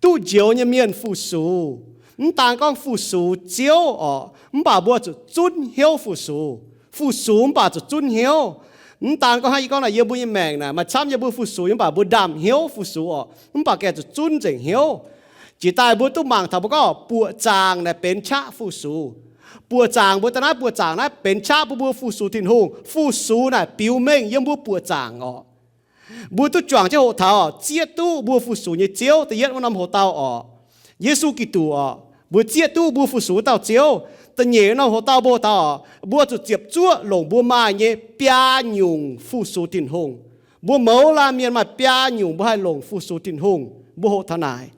duqv njoux nyei mienh fu-sux. Mv daan gorngv fu-sux Ziouv orqc, mv baac mbuo zuqc zunv hnyouv fu-sux. Fu-sux mv baac zuqc zunv hnyouv. Mv daan gorngv hnangv yie gorngv naaic, yiem mbuo nyei maengc naaic maaih camv nyei mbuo fu-sux nyei, mv baac mbuo ndaamv hnyouv fu-sux orqc, mv baac gengh zuqc zunv nzengc hnyouv. Jiex daaih mbuo duqv mangc taux mbuo gorngv buoqc zaangc naaic benx qaqv fu-sux. Buoqc zaangc mbuo daaih naaiv, buoqc zaangc naaiv benx qaqv bun mbuo fu-sux Tin-Hungh. Fu-sux naaic biux mengh yiem mbuo buoqc zaangc orqc. Mbuo duqv juangc jienv hoqc taux zieqv duqv mbuo fu-sux nyei Ziouv. Da'yietv wuov norm hoc-dauh orqc, Yesu Giduc orqc, mbuo zieqv duqv mbuo fu-sux wuov dauh Ziouv. Da'nyeic norm hoc-dauh mbuo hoqc taux orqc, mbuo zuqc ziepc zuoqv longc mbuo maaih nyei biaa nyungc fu-sux Tin-Hungh. Mbuo mouz laanh mienh maaih biaa nyungc mbuo haih longc fu-sux Tin-Hungh. Mbuo hoqc taux naaic.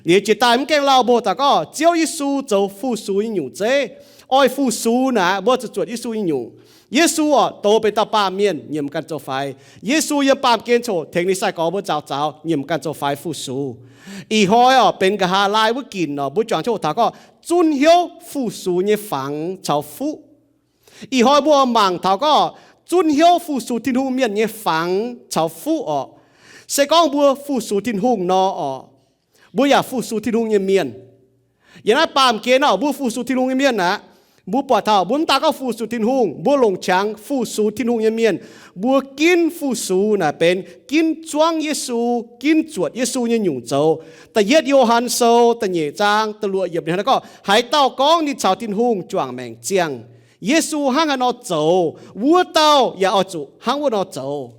Liuz jiex daaih mv gaengh lauh mbuo hoqc taux gorngv Ziouv Yesu zoux fu-sux nyei nyungc zeiv, oix fu-sux naaic mbuo zuqc zuotc Yesu nyei nyungc. Yesu orqc, douz benx dauh baamh mienh nyiemc ganh zoux faix. Yesu yiem baamh gen coc tengx ninh sai-gorx mbuo nzaaux zaux nyiemc ganh zoux faix fu-sux. Ih hnoi orqc, benx nqa'haav laai wuov ginc orqc, mbuo juangc jienv hoqc taux gorngv zunv hnyouv fu-sux nyei fangx caux fuqv. Ih hnoi mbuo mangc taux gorngv zunv hnyouv fu-sux Tin-Hungh mienh nyei fangx caux fuqv orqc. Se gorngv mbuo fu-sux Tin-Hungh nor orqc, mbuo yaac fu-sux Tin-Hungh nyei mienh. Yiem naaiv baamh gen orqc, mbuo fu-sux Tin-Hungh nyei mienh aqv. Mbuo buatc taux mbuo mv daan gorngv fu-sux Tin-Hungh, mbuo longc qangx fu-sux Tin-Hungh nyei mienh, mbuo ginv fu-sux naaic benx ginv zuangv Yesu, ginv zuotc Yesu nyei nyungc zoux. Da'yietv Yo^han Sou da'nyeic zaang da'luoqc yiemc ninh hnangv naaiv gorngv, haaix dauh gorngv ninh caux Tin-Hungh juangc maengc ziangh, Yesu hnangv haaix nor zoux, wuov dauh yaac oix zuqc hnangv wuov nor zoux.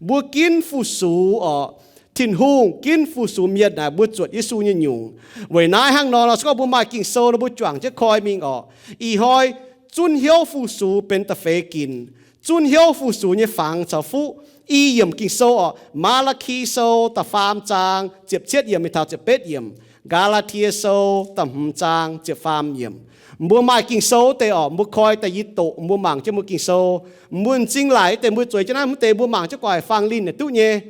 Mbuo ginv fu-sux orqc, Tin-Hungh ginv fu-sux mienh naaic mbuo zuotc Yesu nyei nyungc. Weic naaiv hnangv nor, se gorngv mbuo maaih Ging-Sou nor mbuo juangc jienv koi mingh orqc. Ih hnoi zunv hnyouv fu-sux benx da'feix ginc. Zunv hnyouv fu-sux nyei fangx caux fuqv. I yiemc Ging-Sou orqc, Maa^laa^ki Sou da'faam zaang ziepc cietv yiemc mingh taux ziepc betv yiemc. Gaa^laa^tie Sou da'hmz zaang ziepc faam yiemc. Mbuo maaih Ging-Sou wuov deix orqc, mbuo koi daaih yie doqc mbuo mangc jienv mbuo Ging-Sou. Mbuo m'zing laaic wuov deix mbuo zueiz jienv naaiv, wuov deix mbuo mangc jienv gu'nguaaic fang linh naaic duqv nyei.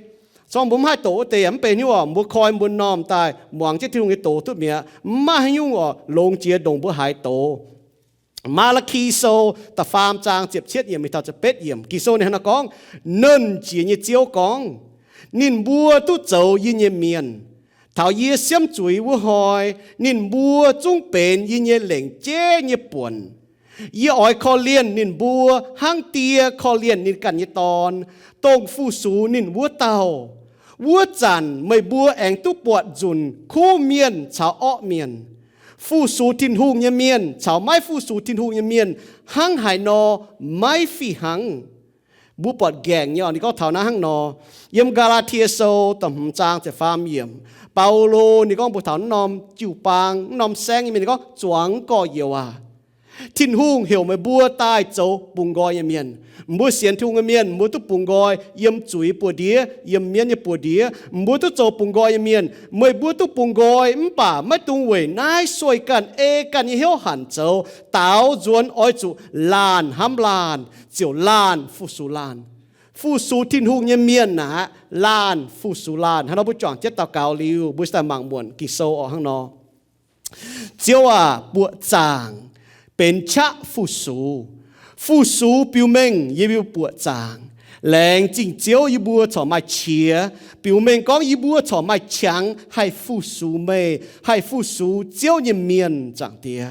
Zorng mbuo mv haih doqc wuov deix yaac mv benx haaix nyungc orqc, mbuo koi mbuo m'normh daaih muangx jienv Tin-Hungh nyei doz duqv mi'aqv. Mv maaih haaix nyungc orqc longx jiex ndongc mbuo haiz doz. Maa^laa^ki Sou da'faam zaang ziepc cietv yiemc mingh taux ziepc betv yiemc. Ging-Sou ninh hnangv naaiv gorngv, Nernh Jiex nyei Ziouv gorngv, ninh mbuo duqv zoux yie nyei mienh. Taux yie siemv zuiz wuov hnoi, ninh mbuo zungv benx yie nyei lengc jeiv nyei buonc. Yie oix korv-lienh ninh mbuo hnangv die korv-lienh ninh ganh nyei dorn, dongh fu-sux ninh wuov dauh. Wuov zanc meih mbuo aengx duqv buatc nzunc kuv mienh caux orqv mienh, fu-sux Tin-Hungh nyei mienh caux maiv fu-sux Tin-Hungh nyei mienh hnangv haaix nor maiv fih hnangv. Mbuo buatc nqaengc nyei orqc, ninh gorngv taux naaiv hnangv nor. Yiem Gaa^laa^tie Sou da'hmz zaang ziepc faam yiemc, Baulo ninh gorngv mbuox taux naaiv norm jiu-baang, naaiv norm saengv nyei mienh, ninh gorngv, Zuangx gorx-youz aac, Tin-Hungh heuc meih mbuo daaih zoux bungx nqoi nyei mienh. Mbuo sienx Tin-Hungh nyei mienh, mbuo duqv bungx nqoi yiem zuiz buoz-ndiev, yiem mienv nyei buoz-ndiev. Mbuo duqv zoux bungx nqoi nyei mienh. Meih mbuo duqv bungx nqoi mv baac maiv dungx weic naaiv sueih ganh, ei ganh nyei hnyouv hanc zoux. Daaux nzuonx oix zuqc laanh hnamv laanh, ziouc laanh fu-sux laanh. Fu-sux Tin-Hungh nyei mienh aqv, laanh fu-sux laanh. Hnangv nor mbuo juangc jienv daux gaux liuz, mbuo daaih mangc muonc Ging-Sou orqc hnangv nor. Ziouv aac, buoqc zaangc benx qaqv fu-sux. Fu-sux biux mengh yie mbuo buoqc zaangc. Laengz zingh Ziouv, yie mbuo corc maaih qiex, biux mengh gorngv yie mbuo corc maaih qangx haih fu-sux meih, haih fu-sux Ziouv nyei mienh, Zaangc Diex.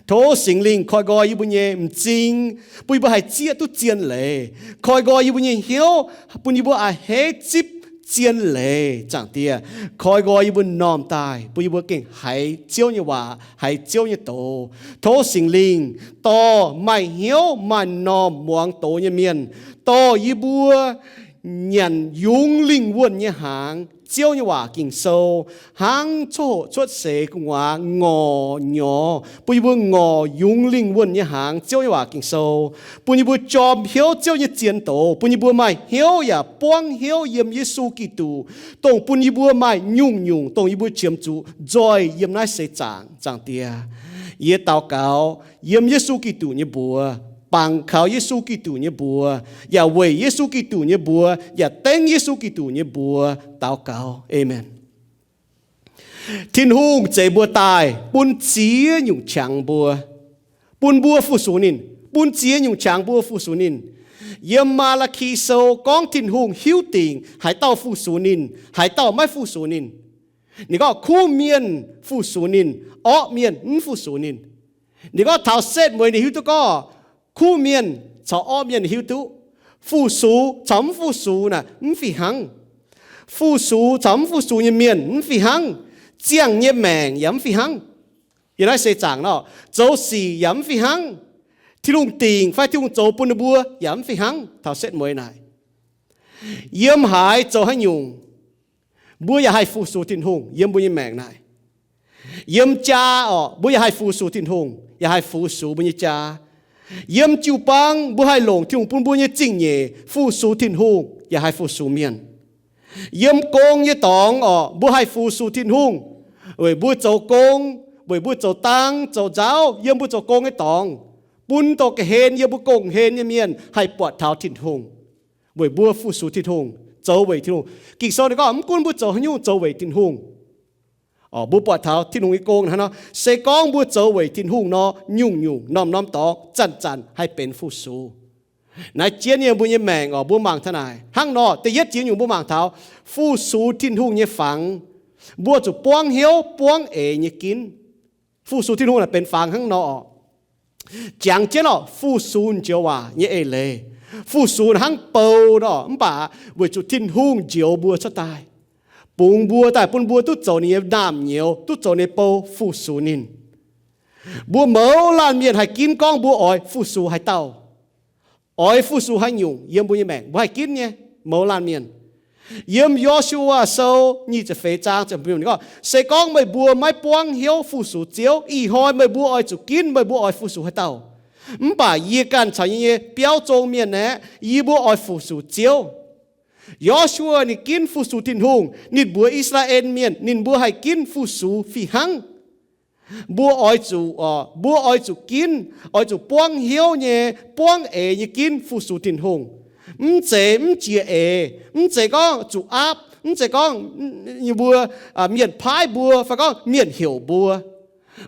Tov Singx Lingh koi nqoi yie mbuo nyei m'zing, bun yie mbuo haih zieqv duqv zien leiz. Koi nqoi yie mbuo nyei hnyouv, bun yie mbuo a'hneiv zipv zien leiz, Zaangc Diex. Koi nqoi yie mbuo m'normh daaih, bun yie mbuo gengh haiz Ziouv nyei waac, haiz Ziouv nyei doz. Tov Singx Lingh dorh maaih hnyouv maaih m'normh muangx doz nyei mienh, dorh yie mbuo nyanc yungz lingh wuonh nyei hnaangx, Ziouv nyei waac Ging-Sou, hnangv coqv hoqc cuotv seix gu'nguaaz ngorc nyorx, bun yie mbuo ngorc yungz lingh wuonh nyei hnaangx, Ziouv nyei waac Ging-Sou, bun yie mbuo jorm hnyouv Ziouv nyei zien doz, bun yie mbuo maaih hnyouv yaac buangv hnyouv yiem Yesu Giduc, dongh bun yie mbuo maaih nyungc-nyungc dongh yie mbuo qiemx zuqc nzoih yiem naaiv seix zaangc, Zaangc Diex. Yie daux gaux yiem Yesu Giduc nyei mbuox, bangc kaux Yesu Giduc nyei mbuox, yaac weic Yesu Giduc nyei mbuox, yaac dengv Yesu Giduc nyei mbuox daux gaux. Aamen. Tin-Hungh zeix mbuo daaih bun ziex nyungc qangx mbuo, bun mbuo fu-sux ninh, bun ziex nyungc qangx mbuo fu-sux ninh. Yiem Maa^laa^ki Sou gorngv Tin-Hungh hiuv dingc haaix dauh fu-sux ninh, haaix dauh maiv fu-sux ninh. Ninh gorngv kuv mienh fu-sux ninh, orqv mienh mv fu-sux ninh. Ninh gorngv taux setv mueiz ninh hiuv duqv gorngv kuv mienh caux orqv mienh ninh hiuv duqv, fu-sux caux mv fu-sux naaic mv fih hnangv. Fu-sux caux mv fu-sux nyei mienh mv fih hnangv. Ziangh nyei maengc yaac mv fih hnangv. Yiem naaiv seix zaangc nor, zoux sic yaac mv fih hnangv. Tin-Hungh dingc fai Tin-Hungh zoux bun ninh mbuo yaac mv fih hnangv taux setv mueiz naaic. Yiem haaix zoux haaix nyungc, mbuo yaac haih fu-sux Tin-Hungh yiem mbuo nyei maengc naaic. Yiem jaa orqc, mbuo yaac haih fu-sux Tin-Hungh, yaac haih fu-sux mbuo nyei jaa. Yiem jiu-baang mbuo haih longc Tin-Hungh bun mbuo nyei zingh nyeic fu-sux Tin-Hungh, yaac haih fu-sux mienh. Yiem gong nyei dorngx orqc, mbuo haih fu-sux Tin-Hungh weic mbuo zoux gong, weic mbuo zoux dang zoux nzauv. Yiem mbuo zoux gong nyei dorngx, bun dongh ga'hlen yiem mbuo gong-hlen nyei mienh haih buatc taux Tin-Hungh, weic mbuo fu-sux Tin-Hungh, zoux weic Tin-Hungh. Ging-Sou ninh gorngv mv gunv mbuo zoux haaix nyungc, zoux weic Tin-Hungh. Mbuo buatc taux Tin-Hungh nyei gong hnangv nor, se gorngv mbuo zoux weic Tin-Hungh nor, nyungc-nyungc norm-norm dorngx zanc-zanc haih benx fu-sux. Naaiv jienv yiem mbuo nyei maengc orqc, mbuo mangc taux naaic hnangv nor. Da'yietv ziex nyungc mbuo mangc taux fu-sux Tin-Hungh nyei fangx, mbuo zuqc buangv hnyouv buangv eix nyei ginv. Fu-sux Tin-Hungh naaic benx fangx hnangv nor orqc. Jangx jienv orqc, fu-sux njoux waac nyei eix leiz. Fu-sux hnangv bou nor, mv baac weic zuqc Tin-Hungh njoux mbuo cuotv daaih, bungx mbuo daaih bun mbuo duqv zoux ninh nyei naamh nyouz, duqv zoux ninh nyei bou fu-sux ninh. Mbuo mouz laanh mienh haih ginv gorngv mbuo oix fu-sux haaix dauh, oix fu-sux haaix nyungc yiem mbuo nyei maengc, mbuo haih ginv nyei, mouz laanh mienh. Yiem Yo^su^waa Sou nyic ziepc feix zaang ziepc hmz gorngv, se gorngv meih mbuo maiv buangv hnyouv fu-sux Ziouv, ih hnoi meih mbuo oix zuqc ginv meih mbuo oix fu-sux haaix dauh. Mv baac yie ganh caux yie nyei biauv zong mienh aeqv, yie mbuo oix fu-sux Ziouv. Yo^su^waa ninh ginv fu-sux Tin-Hungh, ninh mbuox I^saa^laa^en Mienh ninh mbuo haih ginv fu-sux fih hnangv. Mbuo oix zuqc, mbuo oix zuqc ginv, oix zuqc buangv hnyouv nyei, buangv eix nyei ginv fu-sux Tin-Hungh. Mv zeiz mv jiex eix, mv zeiz gorngv zuqc aapv, mv zeiz gorngv mbuo, mienh paaiv mbuo fai gorngv mienh heuc mbuo.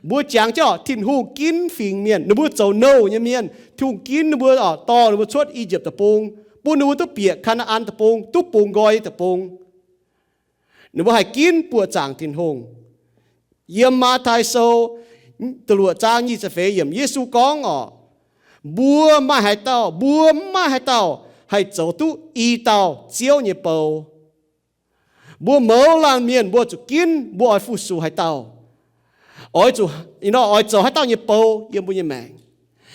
Mbuo jangx jienv Tin-Hungh ginv fingx mienh, ninh mbuo zoux nouh nyei mienh, Tin-Hungh ginv ninh mbuo, dorh ninh mbuo cuotv I^yipv Deic-Bung, bun ninh mbuo duqv bieqc Kaa^naa^an Deic-Bung, duqv bungx nqoi nyei deic-bung. Ninh mbuo haih ginv buoqc zaangc Tin-Hungh. Yiem Matv^tai Sou da'luoqc zaang nyic ziepc feix yiemc Yesu gorngv orqc, mbuo maaih haaix dauh, mbuo mv maaih haaix dauh haih zoux duqv i dauh Ziouv nyei bou. Mbuo mouz laanh mienh mbuo zuqc ginv mbuo oix fu-sux haaix dauh, oix zuqc, nor oix zoux haaix dauh nyei bou yiem mbuo nyei maengc.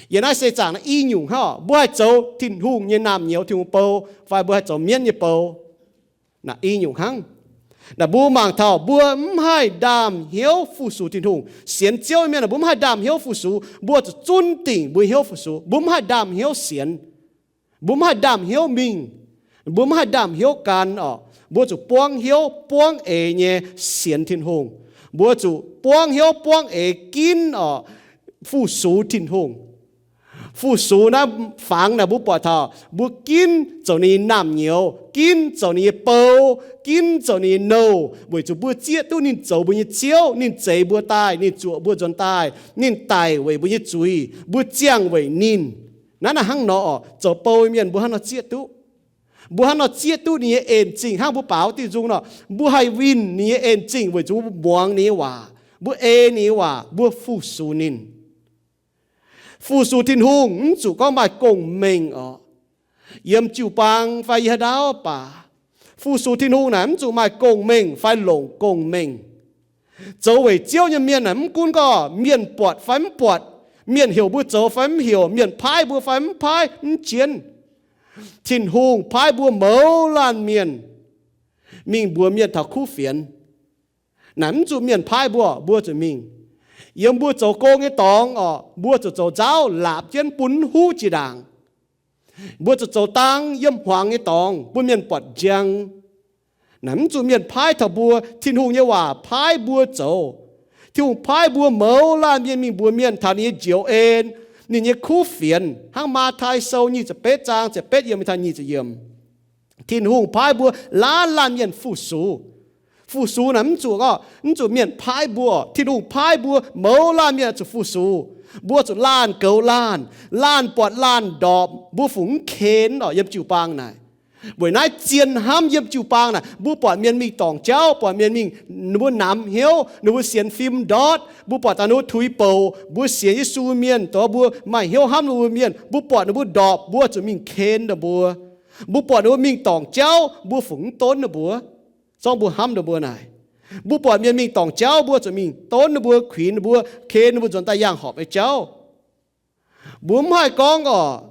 Yiem naaiv seix zaangc naaiv i nyungc hnangv, mbuo haih zoux Tin-Hungh nyei naamh nyouz, Tin-Hungh bou, fai mbuo haih zoux mienv nyei bou. Naaiv i nyungc hnangv. Naaiv mbuo mangc taux mbuo mv haih ndaam hnyouv fu-sux Tin-Hungh. Sienx Ziouv mienh, mbuo mv haih ndaam hnyouv fu-sux. Mbuo zuqc zunv dingc mbuo hnyouv fu-sux. Mbuo mv haih ndaam hnyouv sienx. Mbuo mv haih ndaam hnyouv mingh. Mbuo mv haih ndaam hnyouv gan orqc. Mbuo zuqc buangv hnyouv buangv eix nyei sienx Tin-Hungh. Mbuo zuqc buangv hnyouv buangv eix ginv orqc, fu-sux Tin-Hungh. Fu-sux naaiv fangx naaic mbuo buatc taux mbuo ginv zoux ninh nyei naamh nyouz, ginv zoux ninh nyei bou, ginv zoux ninh nyei nouh, weic zuqc mbuo zieqv duqv ninh zoux mbuo nyei Ziouv, ninh zeix mbuo daaih, ninh zuoqc mbuo nzuonx daaih, ninh daic weic mbuo nyei zuiz, mbuo ziangh weic ninh. Naaiv naaic hnangv nor orqc, zoux bou mienh mbuo hnangv nor zieqv duqv. Mbuo hnangv nor zieqv duqv ninh nyei en zingh hnangv mbuo baaux diuh nzung nor, mbuo haih winh ninh nyei en zingh weic zuqc mbuo muangx ninh nyei waac, mbuo ei ninh nyei waac, mbuo fu-sux ninh. Fu-sux Tin-Hungh mv zuqc gorngv maaih gong-mengh orqc. Yiem jiu-baang fai yiem haaix ndau baac, fu-sux Tin-Hungh naaic mv zuqc maaih gong-mengh fai longc gong-mengh. Zoux weic Ziouv nyei mienh naaic mv gunv gorngv mienh buatc fai mv buatc, mienh heuc mbuo zoux fai mv heuc, mienh paaiv mbuo fai mv paaiv, mv jienv. Tin-Hungh paaiv mbuo mouz laanh mienh mingh mbuox mienh taux kuv fienx. Naaic mv zuqc mienh paaiv mbuo, mbuo zuqc mingh. Yiem mbuo zoux gong nyei dorngx orqc, mbuo zuqc zoux nzauv laapc jienv bun mv huv jiex ndaangc. Mbuo zuqc zoux dang yiem hmuangx nyei dorngx bun mienh buatc njang. Naaic mv zuqc mienh paaiv taux mbuo, Tin-Hungh nyei waac paaiv mbuo zoux. Tin-Hungh paaiv mbuo mouz laanh mienh mingh mbuox mienh taux ninh nyei njoux en, ninh nyei kuv fienx, hnangv Matv^tai Sou nyic ziepc betv zaang ziepc betv yiemc taux nyic ziepc yiemc. Tin-Hungh paaiv mbuo laanh laanh mienh fu-sux. Fu-sux naaic mv zuqc, mv zuqc mienh paaiv mbuo. Tin-Hungh paaiv mbuo mouz laanh mienh zuqc fu-sux. Mbuo zuqc laanh goux laanh, laanh buatc laanh ndorpc, mbuo fungc mv ken orqc yiem jiu-baang naaic. Weic naaiv zien hnamv yiem jiu-baang naaic, mbuo buatc mienh mingh dorngc jauv, buatc mienh mingh, ninh mbuo namx hnyouv, ninh mbuo sienx fim ndortv, mbuo buatc daaih ninh mbuo tuix bouc, mbuo sienx Yesu mienh, dongh mbuo maaih hnyouv hnamv ninh mbuo mienh, mbuo buatc ninh mbuo ndorpc, mbuo zuqc mingh ken ninh mbuo. Mbuo buatc ninh mbuo mingh dorngc jauv, mbuo fungc mv donv ninh mbuo, zorngv mbuo hnamv ninh mbuo naaic. Mbuo buatc mienh mingh dorngc jauv, mbuo zuqc mingh donv ninh mbuo, kuinx ninh mbuo, ken ninh mbuo nzuonx daaih yangh horpc nyei jauv. Mbuo mv haih gorngv orqc,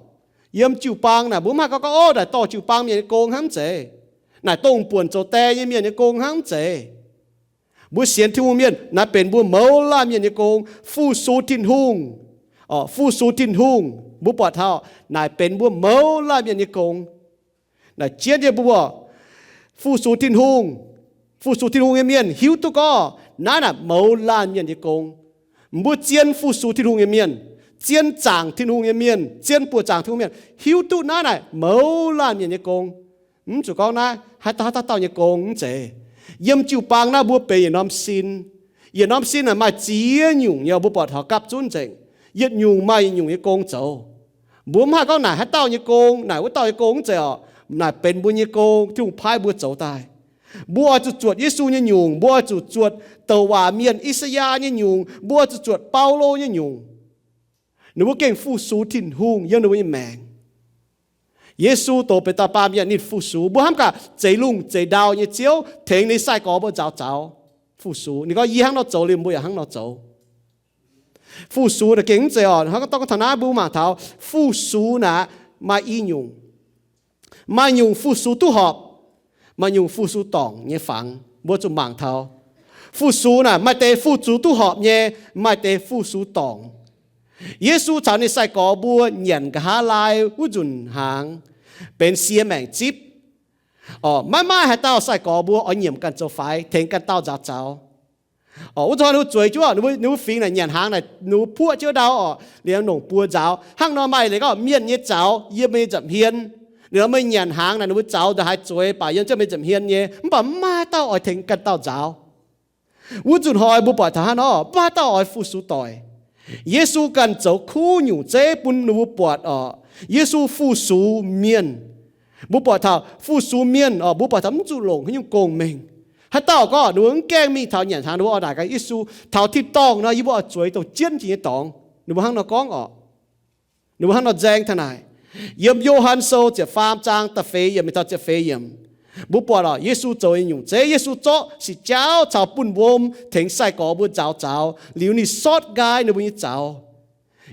yiem jiu-baang naaic, mbuo mv haih gorngv, gorngv, Ov, naaic dorh jiu-baang mienh nyei gong hnangv mv zeiz. Naaic dongh buonc zoux die nyei mienh nyei gong hnangv mv zeiz. Mbuo sienx Tin-Hungh mienh naaic benx mbuo mouz laanh mienh nyei gong, fu-sux Tin-Hungh. Orqc, fu-sux Tin-Hungh, mbuo buatc taux naaic benx mbuo mouz laanh mienh nyei gong. Naaic jienv nyei mbuo fu-sux Tin-Hungh, fu-sux Tin-Hungh nyei mienh hiuv duqv gorngv naaiv naaic mouz laanh mienh nyei gong. Mbuo zien fu-sux Tin-Hungh nyei mienh, zien zaangc Tin-Hungh nyei mienh, zien buoqc zaangc Tin-Hungh mienh hiuv duqv naaiv naaic mouz laanh mienh nyei gong. Mv zuqc gorngv naaiv haaix dauh haaix dauh dauh nyei gong mv zeiz. Yiem jiu-baang naaiv mbuo benx yietc norm sin. Yietc norm sin naaic maaih ziex nyungc nyei, mbuo buatc taux gapv zunv nzengc. Yietc nyungc maaih yietc nyungc nyei gong zoux. Mbuo mv haih gorngv naaic haaix dauh nyei gong, naaic wuov dauh nyei gong mv zeiz orqc. Naaic benx mbuo nyei gong, Tin-Hungh paaiv mbuo zoux daaih. Mbuo oix zuqc zuotc Yesu nyei nyungc, mbuo oix zuqc zuotc douc waac mienh I^saa^yaa nyei nyungc, mbuo oix zuqc zuotc Baulo nyei nyungc. Ninh mbuo gengh fu-sux Tin-Hungh yiem ninh mbuo nyei maengc. Yesu doqc Mbetc^taa^baan Mienh, ninh fu-sux. Mbuo hnamv gaax zeix lungh zeix ndau nyei Ziouv tengx ninh sai-gorx mbuo nzaaux zaux fu-sux. Ninh gorngv, Yie hnangv nor zoux liuz, mbuo yaac hnangv nor zoux. Fu-sux naaic gengh mv zeiz orqc. Hnangv gorngv taux naaiv mbuo mangc taux fu-sux naaic maaih i nyungc. Maaih nyungc fu-sux duqv horpc, maaih nyungc fu-sux dorngc nyei fangx. Mbuo zuqc mangc taux fu-sux naaic maaih deix fu-sux duqv horpc nyei, maaih deix fu-sux dorngc. Yesu caux ninh sai-gorx mbuo nyanc nqa'haav laai wuov nzunc hnaangx, benx sie maengc zipv. Orqc, maiv maaih haaix dauh sai-gorx mbuo oix nyiemc ganh zoux faix, tengx ganh dauh nzaaux zaux. Orqc, wuov zanc ninh mbuo zueiz jienv, ninh mbuo fingx naaic nyanc hnaangx naaic, ninh mbuo puoqv jienv ndau orqc, liemh nongc buo nzaaux. Hnangv nor maaih leiz gorngv mienh nyei zaux yiem meih nza'hmien. Liemh nor meih nyanc hnaangx naaic, ninh mbuo zaux nzauh haaix zueiz baac yiem jienv meih nza'hmien nyei, mv baac mv maaih dauh oix tengx ganh dauh nzaaux. Wuov nzunc hnoi mbuo buatc taux hnangv nor, mv maaih dauh oix fu-sux doic. Yesu ganh zoux kuv nyungc zeiv bun ninh mbuo buatc orqc. Yesu fu-sux mienh. Mbuo buatc taux fu-sux mienh orqc, mbuo buatc taux mv zuqc longc haaix nyungc gong-mengh. Haaix dauh gorngv ninh mbuo mv gaengh mingh taux nyanc hnaangx, ninh mbuo oix naaic gaax Yesu, taux tin-dorngh nor yie mbuo oix zueiz dongh jienv jiex nyei dorngx. Ninh mbuo hnangv nor gorngv orqc. Ninh mbuo hnangv nor nzaeng taux naaic. Yiem Yo^han Sou ziepc faam zaang da'feix yiemc mingh taux ziepc feix yiemc, mbuo buatc orqc, Yesu zoux nyei nyungc zeiv. Yesu zorqv sic jaauv caux buonv-wuom tengx sai-gorx mbuo nzaaux zaux liuz, ninh sortv nqaai ninh mbuo nyei zaux.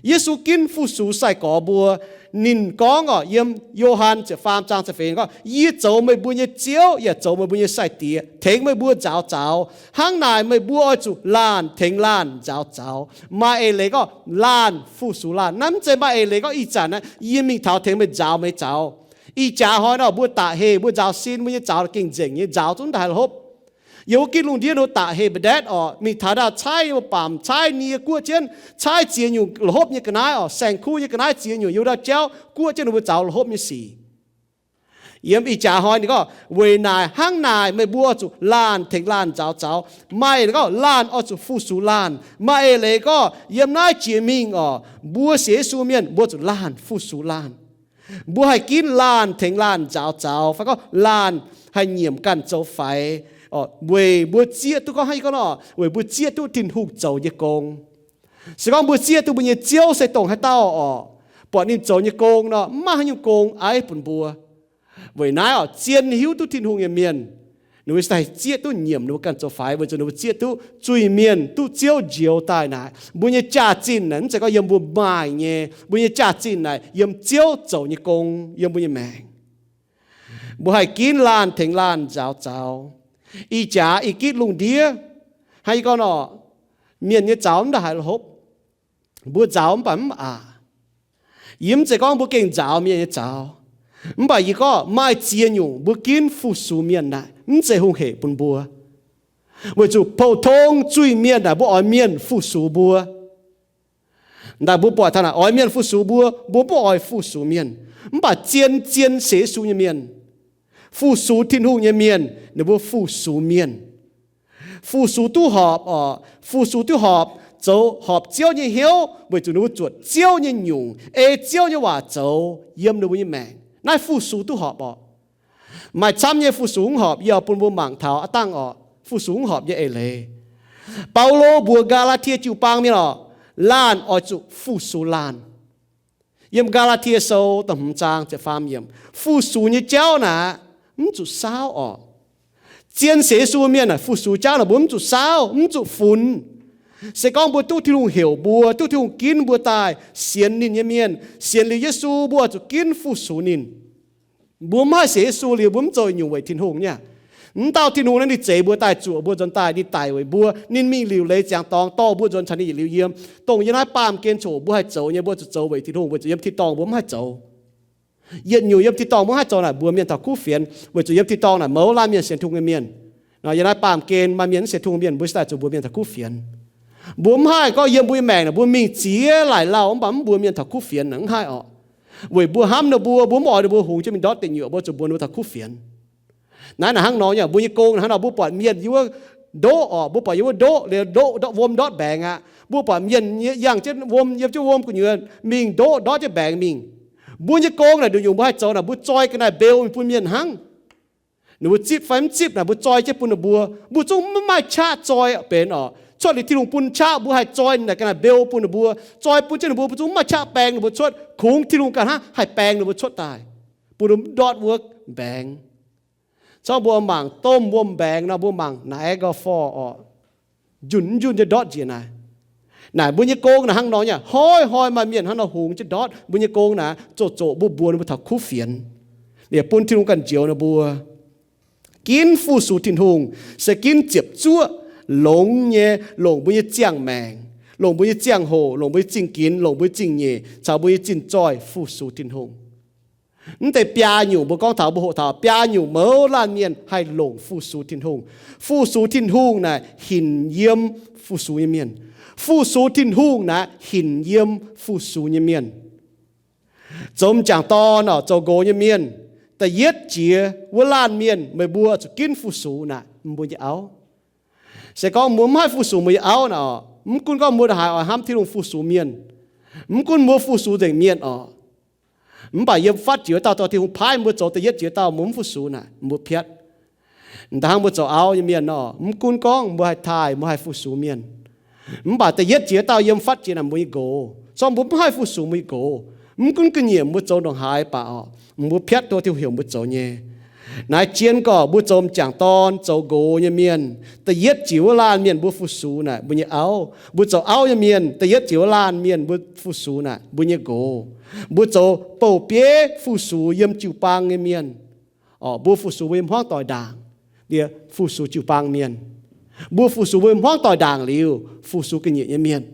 Yesu ginv fu-sux sai-gorx mbuo. Ninh gorngv orqc, yiem Yo^han ziepc faam zaang ziepc feix gorngv, Yie zoux meih mbuo nyei Ziouv yaac zoux meih mbuo nyei sai-diex, tengx meih mbuo nzaaux zaux. Hnangv naaic meih mbuo oix zuqc laanh tengx laanh nzaaux zaux. Maaih eix leiz gorngv laanh fu-sux laanh. Naaiv mv zeiz maaih eix leiz gorngv ih zanc naaiv yie mingh taux tengx meih nzaaux meih zaux. Ih jaax hnoi nor mbuo da'heh mbuo nzaaux sin, mbuo nyei zaux gengh nzengc nyei, nzaaux zungv ndaaih la'hopv. Yiem wuov gitv lungh ndiev ninh mbuo da'heh mbaeqc ndaetv orqc, mingh taux ndau caaiv yiem mbuo baamc, caaiv nie guoqv jienv, caaiv ziex nyungc la'hopv nyei ga'naaiv orqc, saeng-kuv nyei ga'naaiv ziex nyungc yiem ndau jauv guoqv jienv ninh mbuo zaux la'hopv nyei sic. Yiem ih jaax hnoi ninh gorngv, Weic naaic hnangv naaic meih mbuo oix zuqc laanh tengx laanh nzaaux zaux. Maaih eix leiz gorngv laanh oix zuqc fu-sux laanh. Maaih eix leiz gorngv yiem naaiv jiex mingh orqc, mbuo sienx Yesu mienh mbuo zuqc laanh fu-sux laanh. Mbuo haih ginv laanh tengx laanh nzaaux zaux, fai gorngv laanh haih nyiemc ganh zoux faix, weic mbuo zieqv duqv gorngv haaix gorngv nor, weic mbuo zieqv duqv Tin-Hungh zoux nyei gong. Se gorngv mbuo zieqv duqv mbuo nyei Ziouv se dongh haaix dauh orqc, buatc ninh zoux nyei gong nor, mv maaih haaix nyungc gong aiv bun mbuo. Weic naaiv orqc, zien hiuv duqv Tin-Hungh nyei mienh, ninh mbuo se haih zieqv duqv nyiemc ninh mbuo ganh zoux faix, weic zuqc ninh mbuo zieqv duqv zuiz-mienh duqv Ziouv njoux daaih naaic. Mbuo nyei jaax-zinh naaic mv zeiz gorngv yiem mbuo maaih nyei. Mbuo nyei jaax-zinh naaic yiem Ziouv zoux nyei gong yiem mbuo nyei maengc. Mbuo haih ginv laanh tengx laanh nzaaux zaux. Ih jaax ih gitv lungh ndiev, haaix gorngv nor, mienh nyei zaux mv ndaaih haaix la'hopv. Mbuo nzaaux mv baac mv aqc. Yie mv zeiz gorngv mbuo gengh nzaaux mienh nyei zaux. Mv baac yie gorngv maaih ziex nyungc mbuo ginv fu-sux mienh naaic mv zeiz hungh hec bun mbuo. Weic zuqc pou-tong zuiz-mienh naaic mbuo oix mienh fu-sux mbuo. Ndaangc mbuo buatc taux naaic oix mienh fu-sux mbuo, mbuo mv oix fu-sux mienh. Mv baac zien, zien sienx Yesu nyei mienh, fu-sux Tin-Hungh nyei mienh, ninh mbuo fu-sux mienh. Fu-sux duqv horpc orqc, fu-sux duqv horpc, zoux horpc Ziouv nyei hnyouv weic zuqc ninh mbuo zuotc Ziouv nyei nyungc, ei Ziouv nyei waac zoux yiem ninh mbuo nyei maengc. Naaiv fu-sux duqv horpc orqc. Maaih camv nyei fu-sux mv horpc, yie oix bun mbuo mangc taux aav dangh orqc, fu-sux mv horpc nyei eix leiz. Baulo mbuox Gaa^laa^tie jiu-baang mienh orqc, laanh oix zuqc fu-sux laanh. Yiem Gaa^laa^tie Sou da'hmz zaang ziepc faam yiemc, fu-sux nyei jauv naaic mv zuqc saauv orqc. Zien sienx Yesu mienh naaic fu-sux jauv naaic mbuo mv zuqc saauv, mv zuqc funx. Se gorngv mbuo duqv Tin-Hungh heuc mbuo, duqv Tin-Hungh ginv mbuo daaih sienx ninh nyei mienh, sienx liuz Yesu mbuo oix zuqc ginv fu-sux ninh. Mbuo mv haih sienx Yesu liuz mbuo mv zoux nyungc weic Tin-Hungh nyei. Mv dauh Tin-Hungh naaiv ninh zeix mbuo daaih, zuoqc mbuo nzuonx daaih, ninh daic weic mbuo, ninh mingh liuc leiz ziangx dorngx dorh mbuo nzuonx caux ninh yietc liuz yiem. Dongh yiem naaiv baamh gen coc mbuo haih zoux nyei, mbuo zuqc zoux weic Tin-Hungh, weic zuqc yiem tin-dorngh mbuo mv haih zoux. Yietc nyungc yiem tin-dorngh mbuo mv haih zoux naaic, mbuo mienh taux kuv fienx, weic zuqc yiem tin-dorngh naaic mouz laanh mienh sienx Tin-Hungh nyei mienh. Nor yiem naaiv baamh gen maaih mienh mv sienx Tin-Hungh mienh, mbuo se daaih zuqc mbuox mienh taux kuv fienx. Mbuo mv haih gorngv yiem mbuo nyei maengc naaic mbuo mingh ziex laaic lauh mv baac mv mbuox mienh taux kuv fienx naaic, mv haih orqc. Weic mbuo hnamv ninh mbuo, mbuo mv oix ninh mbuo hungx jienv mingh ndortv deic nyuoqc, mbuo zuqc mbuox ninh mbuo taux kuv fienx. Naaiv naaic hnangv nor nyei, mbuo nyei gong naaic hnangv nor, mbuo buatc mienh yiem wuov ndoqv orqc, mbuo buatc yiem wuov ndoqv liuz ndoqv, ndoqv wuom ndortv mbaengx aqv. Mbuo buatc mienh yangh jienv wuom, yiem jienv wuom gu'nyuoz mingh ndoqv ndortv jienv mbaengx mingh. Mbuo nyei gong naaic nduqc nyungc mbuo haih zoux naaic, mbuo zoi ga'naaiv mbeu mingh bun mienh hnangv. Ninh mbuo zipv fai mv zipv naaic, mbuo zoi jienv bun ninh mbuo. Mbuo zungv maiv maaih qaqv zoi benx orqc. Cuotv liuz Tin-Hungh bun qaqv, mbuo haih zoi naaic ga'naaiv mbeu bun ninh mbuo. Zoi bun jienv ninh mbuo, mbuo zungv maiv maaih qaqv baeng ninh mbuo cuotv. Kungx Tin-Hungh ganh hnangv haih baeng ninh mbuo cuotv daaih, bun ninh mbuo ndortv wuov mbaengx. Corc mbuo mangc domh wuom mbaengx nor, mbuo mangc Niagara Falls orqc, njunh njunh nyei ndortv njiec naaic. Naaic mbuo nyei gong naaic hnangv nor nyei, hnoi hnoi maaih mienh hnangv nor hungx jienv ndortv mbuo nyei gong naaic, zoqc zoqc mbuo mbuox ninh mbuo taux kuv fienx. Liuz bun Tin-Hungh ganh njoux ninh mbuo. Ginv fu-sux Tin-Hungh se ginv ziepc zuoqv longx nyei, longc mbuo nyei ziangh maengc, longc mbuo nyei ziangh hoc, longc mbuo nyei zingh ginx, longc mbuo nyei zingh nyeic caux mbuo nyei zinh zoih fu-sux Tin-Hungh. Mv deix biaa nyungc mbuo gorngv taux, mbuo hoqc taux biaa nyungc mouz laanh mienh haih longc fu-sux Tin-Hungh. Fu-sux Tin-Hungh naaic hinc yiem fu-sux nyei mienh. Fu-sux Tin-Hungh naaic hinc yiem fu-sux nyei mienh. Zoux m'jangc dorn orqc, zoux nqox nyei mienh, da'yietv jiex wuov laanh mienh meih mbuo zuqc ginv fu-sux naaic mbuo nyei auv. Se gorngv mbuo mv haih fu-sux mbuo nyei auv naaic orqc, mv gunv gorngv mbuo ndongc haaix oix hnamv Tin-Hungh fu-sux mienh, mv gunv mbuo fu-sux nzengc mienh orqc, mv baac yiem fatv jiex wuov dauh dorh Tin-Hungh paaiv mbuo zoux da'yietv jiex dauh, mbuo mv fu-sux naaic mbuo piatv. Da'hnangv mbuo zoux auv nyei mienh nor, mv gunv gorngv mbuo haih taaih, mbuo haih fu-sux mienh, mv baac da'yietv jiex dauh yiem fatv jiex naaic mbuo nyei nqox. Corc mbuo mv haih fu-sux mbuo nyei nqox, mv gunv ga'nyiec mbuo zoux ndongc haaix baac orqc, mbuo piatv duqv Tin-Hungh heuc mbuo zoux nyei. Naaiv jienv gorngv mbuo zoux m'jangc dorn, zoux nqox nyei mienh, da'yietv jiex wuov laanh mienh mbuo fu-sux naaic mbuo nyei auv. Mbuo zoux auv nyei mienh, da'yietv jiex wuov laanh mienh mbuo fu-sux naaic mbuo nyei nqox. Mbuo zoux bouh bieiv fu-sux yiem jiu-baang nyei mienh orqc, mbuo fu-sux mbuo nyei hmuangv doic ndaangc, liuz fu-sux jiu-baang mienh. Mbuo fu-sux mbuo nyei hmuangv doic ndaangc liuz, fu-sux ga'nyiec nyei mienh.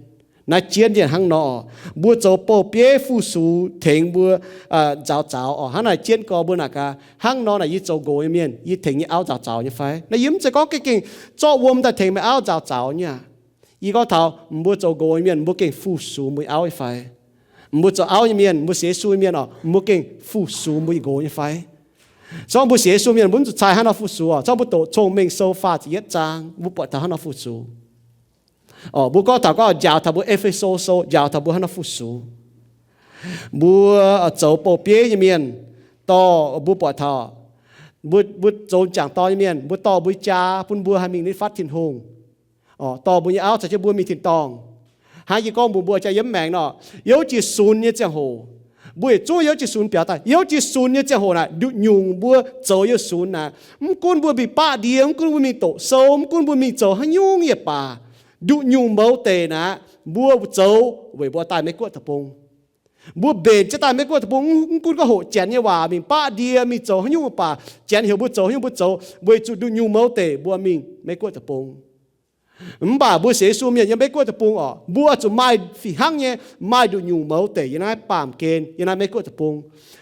Naaiv jienv yie hnangv nor, mbuo zoux bouh bieiv fu-sux tengx mbuo nzaaux zaux orqc. Hnangv naaic jienv gorngv mbuo naaic gaax, hnangv nor naaic yie zoux nqox nyei mienh, yie tengx nyei auv nzaaux zaux nyei fai? Naaiv yie mv zeiz gorngv gengh zorqv wuom daaih tengx meih auv nzaaux zaux nyei aqv. Yie gorngv taux mbuo zoux nqox nyei mienh, mbuo gengh fu-sux mbuo nyei auv nyei fai? Mbuo zoux auv nyei mienh, mbuo sienx Yesu nyei mienh orqc, mbuo gengh fu-sux mbuo nyei nqox nyei fai? Zorqv mbuo sienx Yesu mienh, mbuo mv zuqc cai hnangv nor fu-sux orqc. Zorqv mbuo doqc Cong-Mengh Sou faah ziepc yietv zaang, mbuo buatc taux hnangv nor fu-sux orqc. Mbuo gorngv taux gorngv njaaux taux mbuo E^fe^so Sou, njaaux taux mbuo hnangv nor fu-sux. Mbuo zoux bouh bieiv nyei mienh, dorh mbuo buatc taux mbuo, mbuo zoux m'jangc dorn nyei mienh, mbuo dorh mbuo nyei jaa bun mbuo haih mingh nitv fatv Tin-Hungh orqc, dorh mbuo nyei auv caux jienv mbuo mingh tin-dorngh. Hnangv yie gorngv mbuox mbuo jaa yiem maengx nor, youz jiex sunx nyei ziangh hoc, mbuo yietc zungv youz jiex sunx biaux daaih. Youz jiex sunx nyei ziangh hoc naaic, nduqc nyungc mbuo zoux youz sunx naaic, mv gunv mbuo mingh baqv ndie, mv gunv mbuo mingh doqc sou, mv gunv mbuo mingh zoux haaix nyungc yaac baac, nduqc nyungc mouz deic naaic, mbuo zoux weic mbuo daaih Meiv Guoqv deic-bung. Mbuo mbenc jienv daaih Meiv Guoqv deic-bung, mv gunv gorngv hoqc Janx nyei waac mingh baqv ndie, mingh zoux haaix nyungc baac, Janx heuc mbuo zoux haaix nyungc mbuo zoux, weic zuqc nduqc nyungc mouz deic mbuo mingh Meiv Guoqv deic-bung. Mv baac mbuo sienx Yesu mienh yiem Meiv Guoqv deic-bung orqc, mbuo zuqc maaih fih hnangv nyei, maaih nduqc nyungc mouz deic yiem naaiv baamh gen, yiem naaiv Meiv Guoqv deic-bung.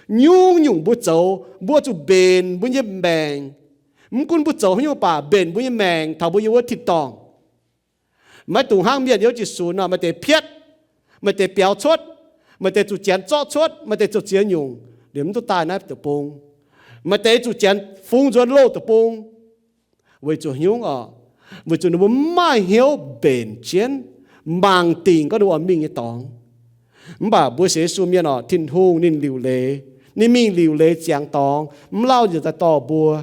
Nyungc-nyungc mbuo zoux, mbuo zuqc mbenc mbuo nyei maengc. Mv gunv mbuo zoux haaix nyungc baac, mbenc mbuo nyei maengc taux mbuo yiem wuov tin-dorngh. Maiv dungx hnangv mienh youz jiex sunx nor, maaih deix piatv, maaih deix biaux cuotv, maaih deix zuqc Janx zorqv cuotv, maaih deix zuqc ziex nyungc, liemh mv duqv daaih naaiv deic-bung. Maaih deix zuqc Janx fungx nzuonx loz deic-bung. Weic zuqc haaix nyungc orqc? Weic zuqc ninh mbuo mv maaih hnyouv mbenc jienv, mangc dingc gorngv ninh mbuo oix mingh nyei dorngx. Mv baac mbuo sienx Yesu mienh orqc, Tin-Hungh ninh liuc leiz, Ninh mingh liuc leiz ziangx dorngx, mv lauh njiec daaih dorh mbuo.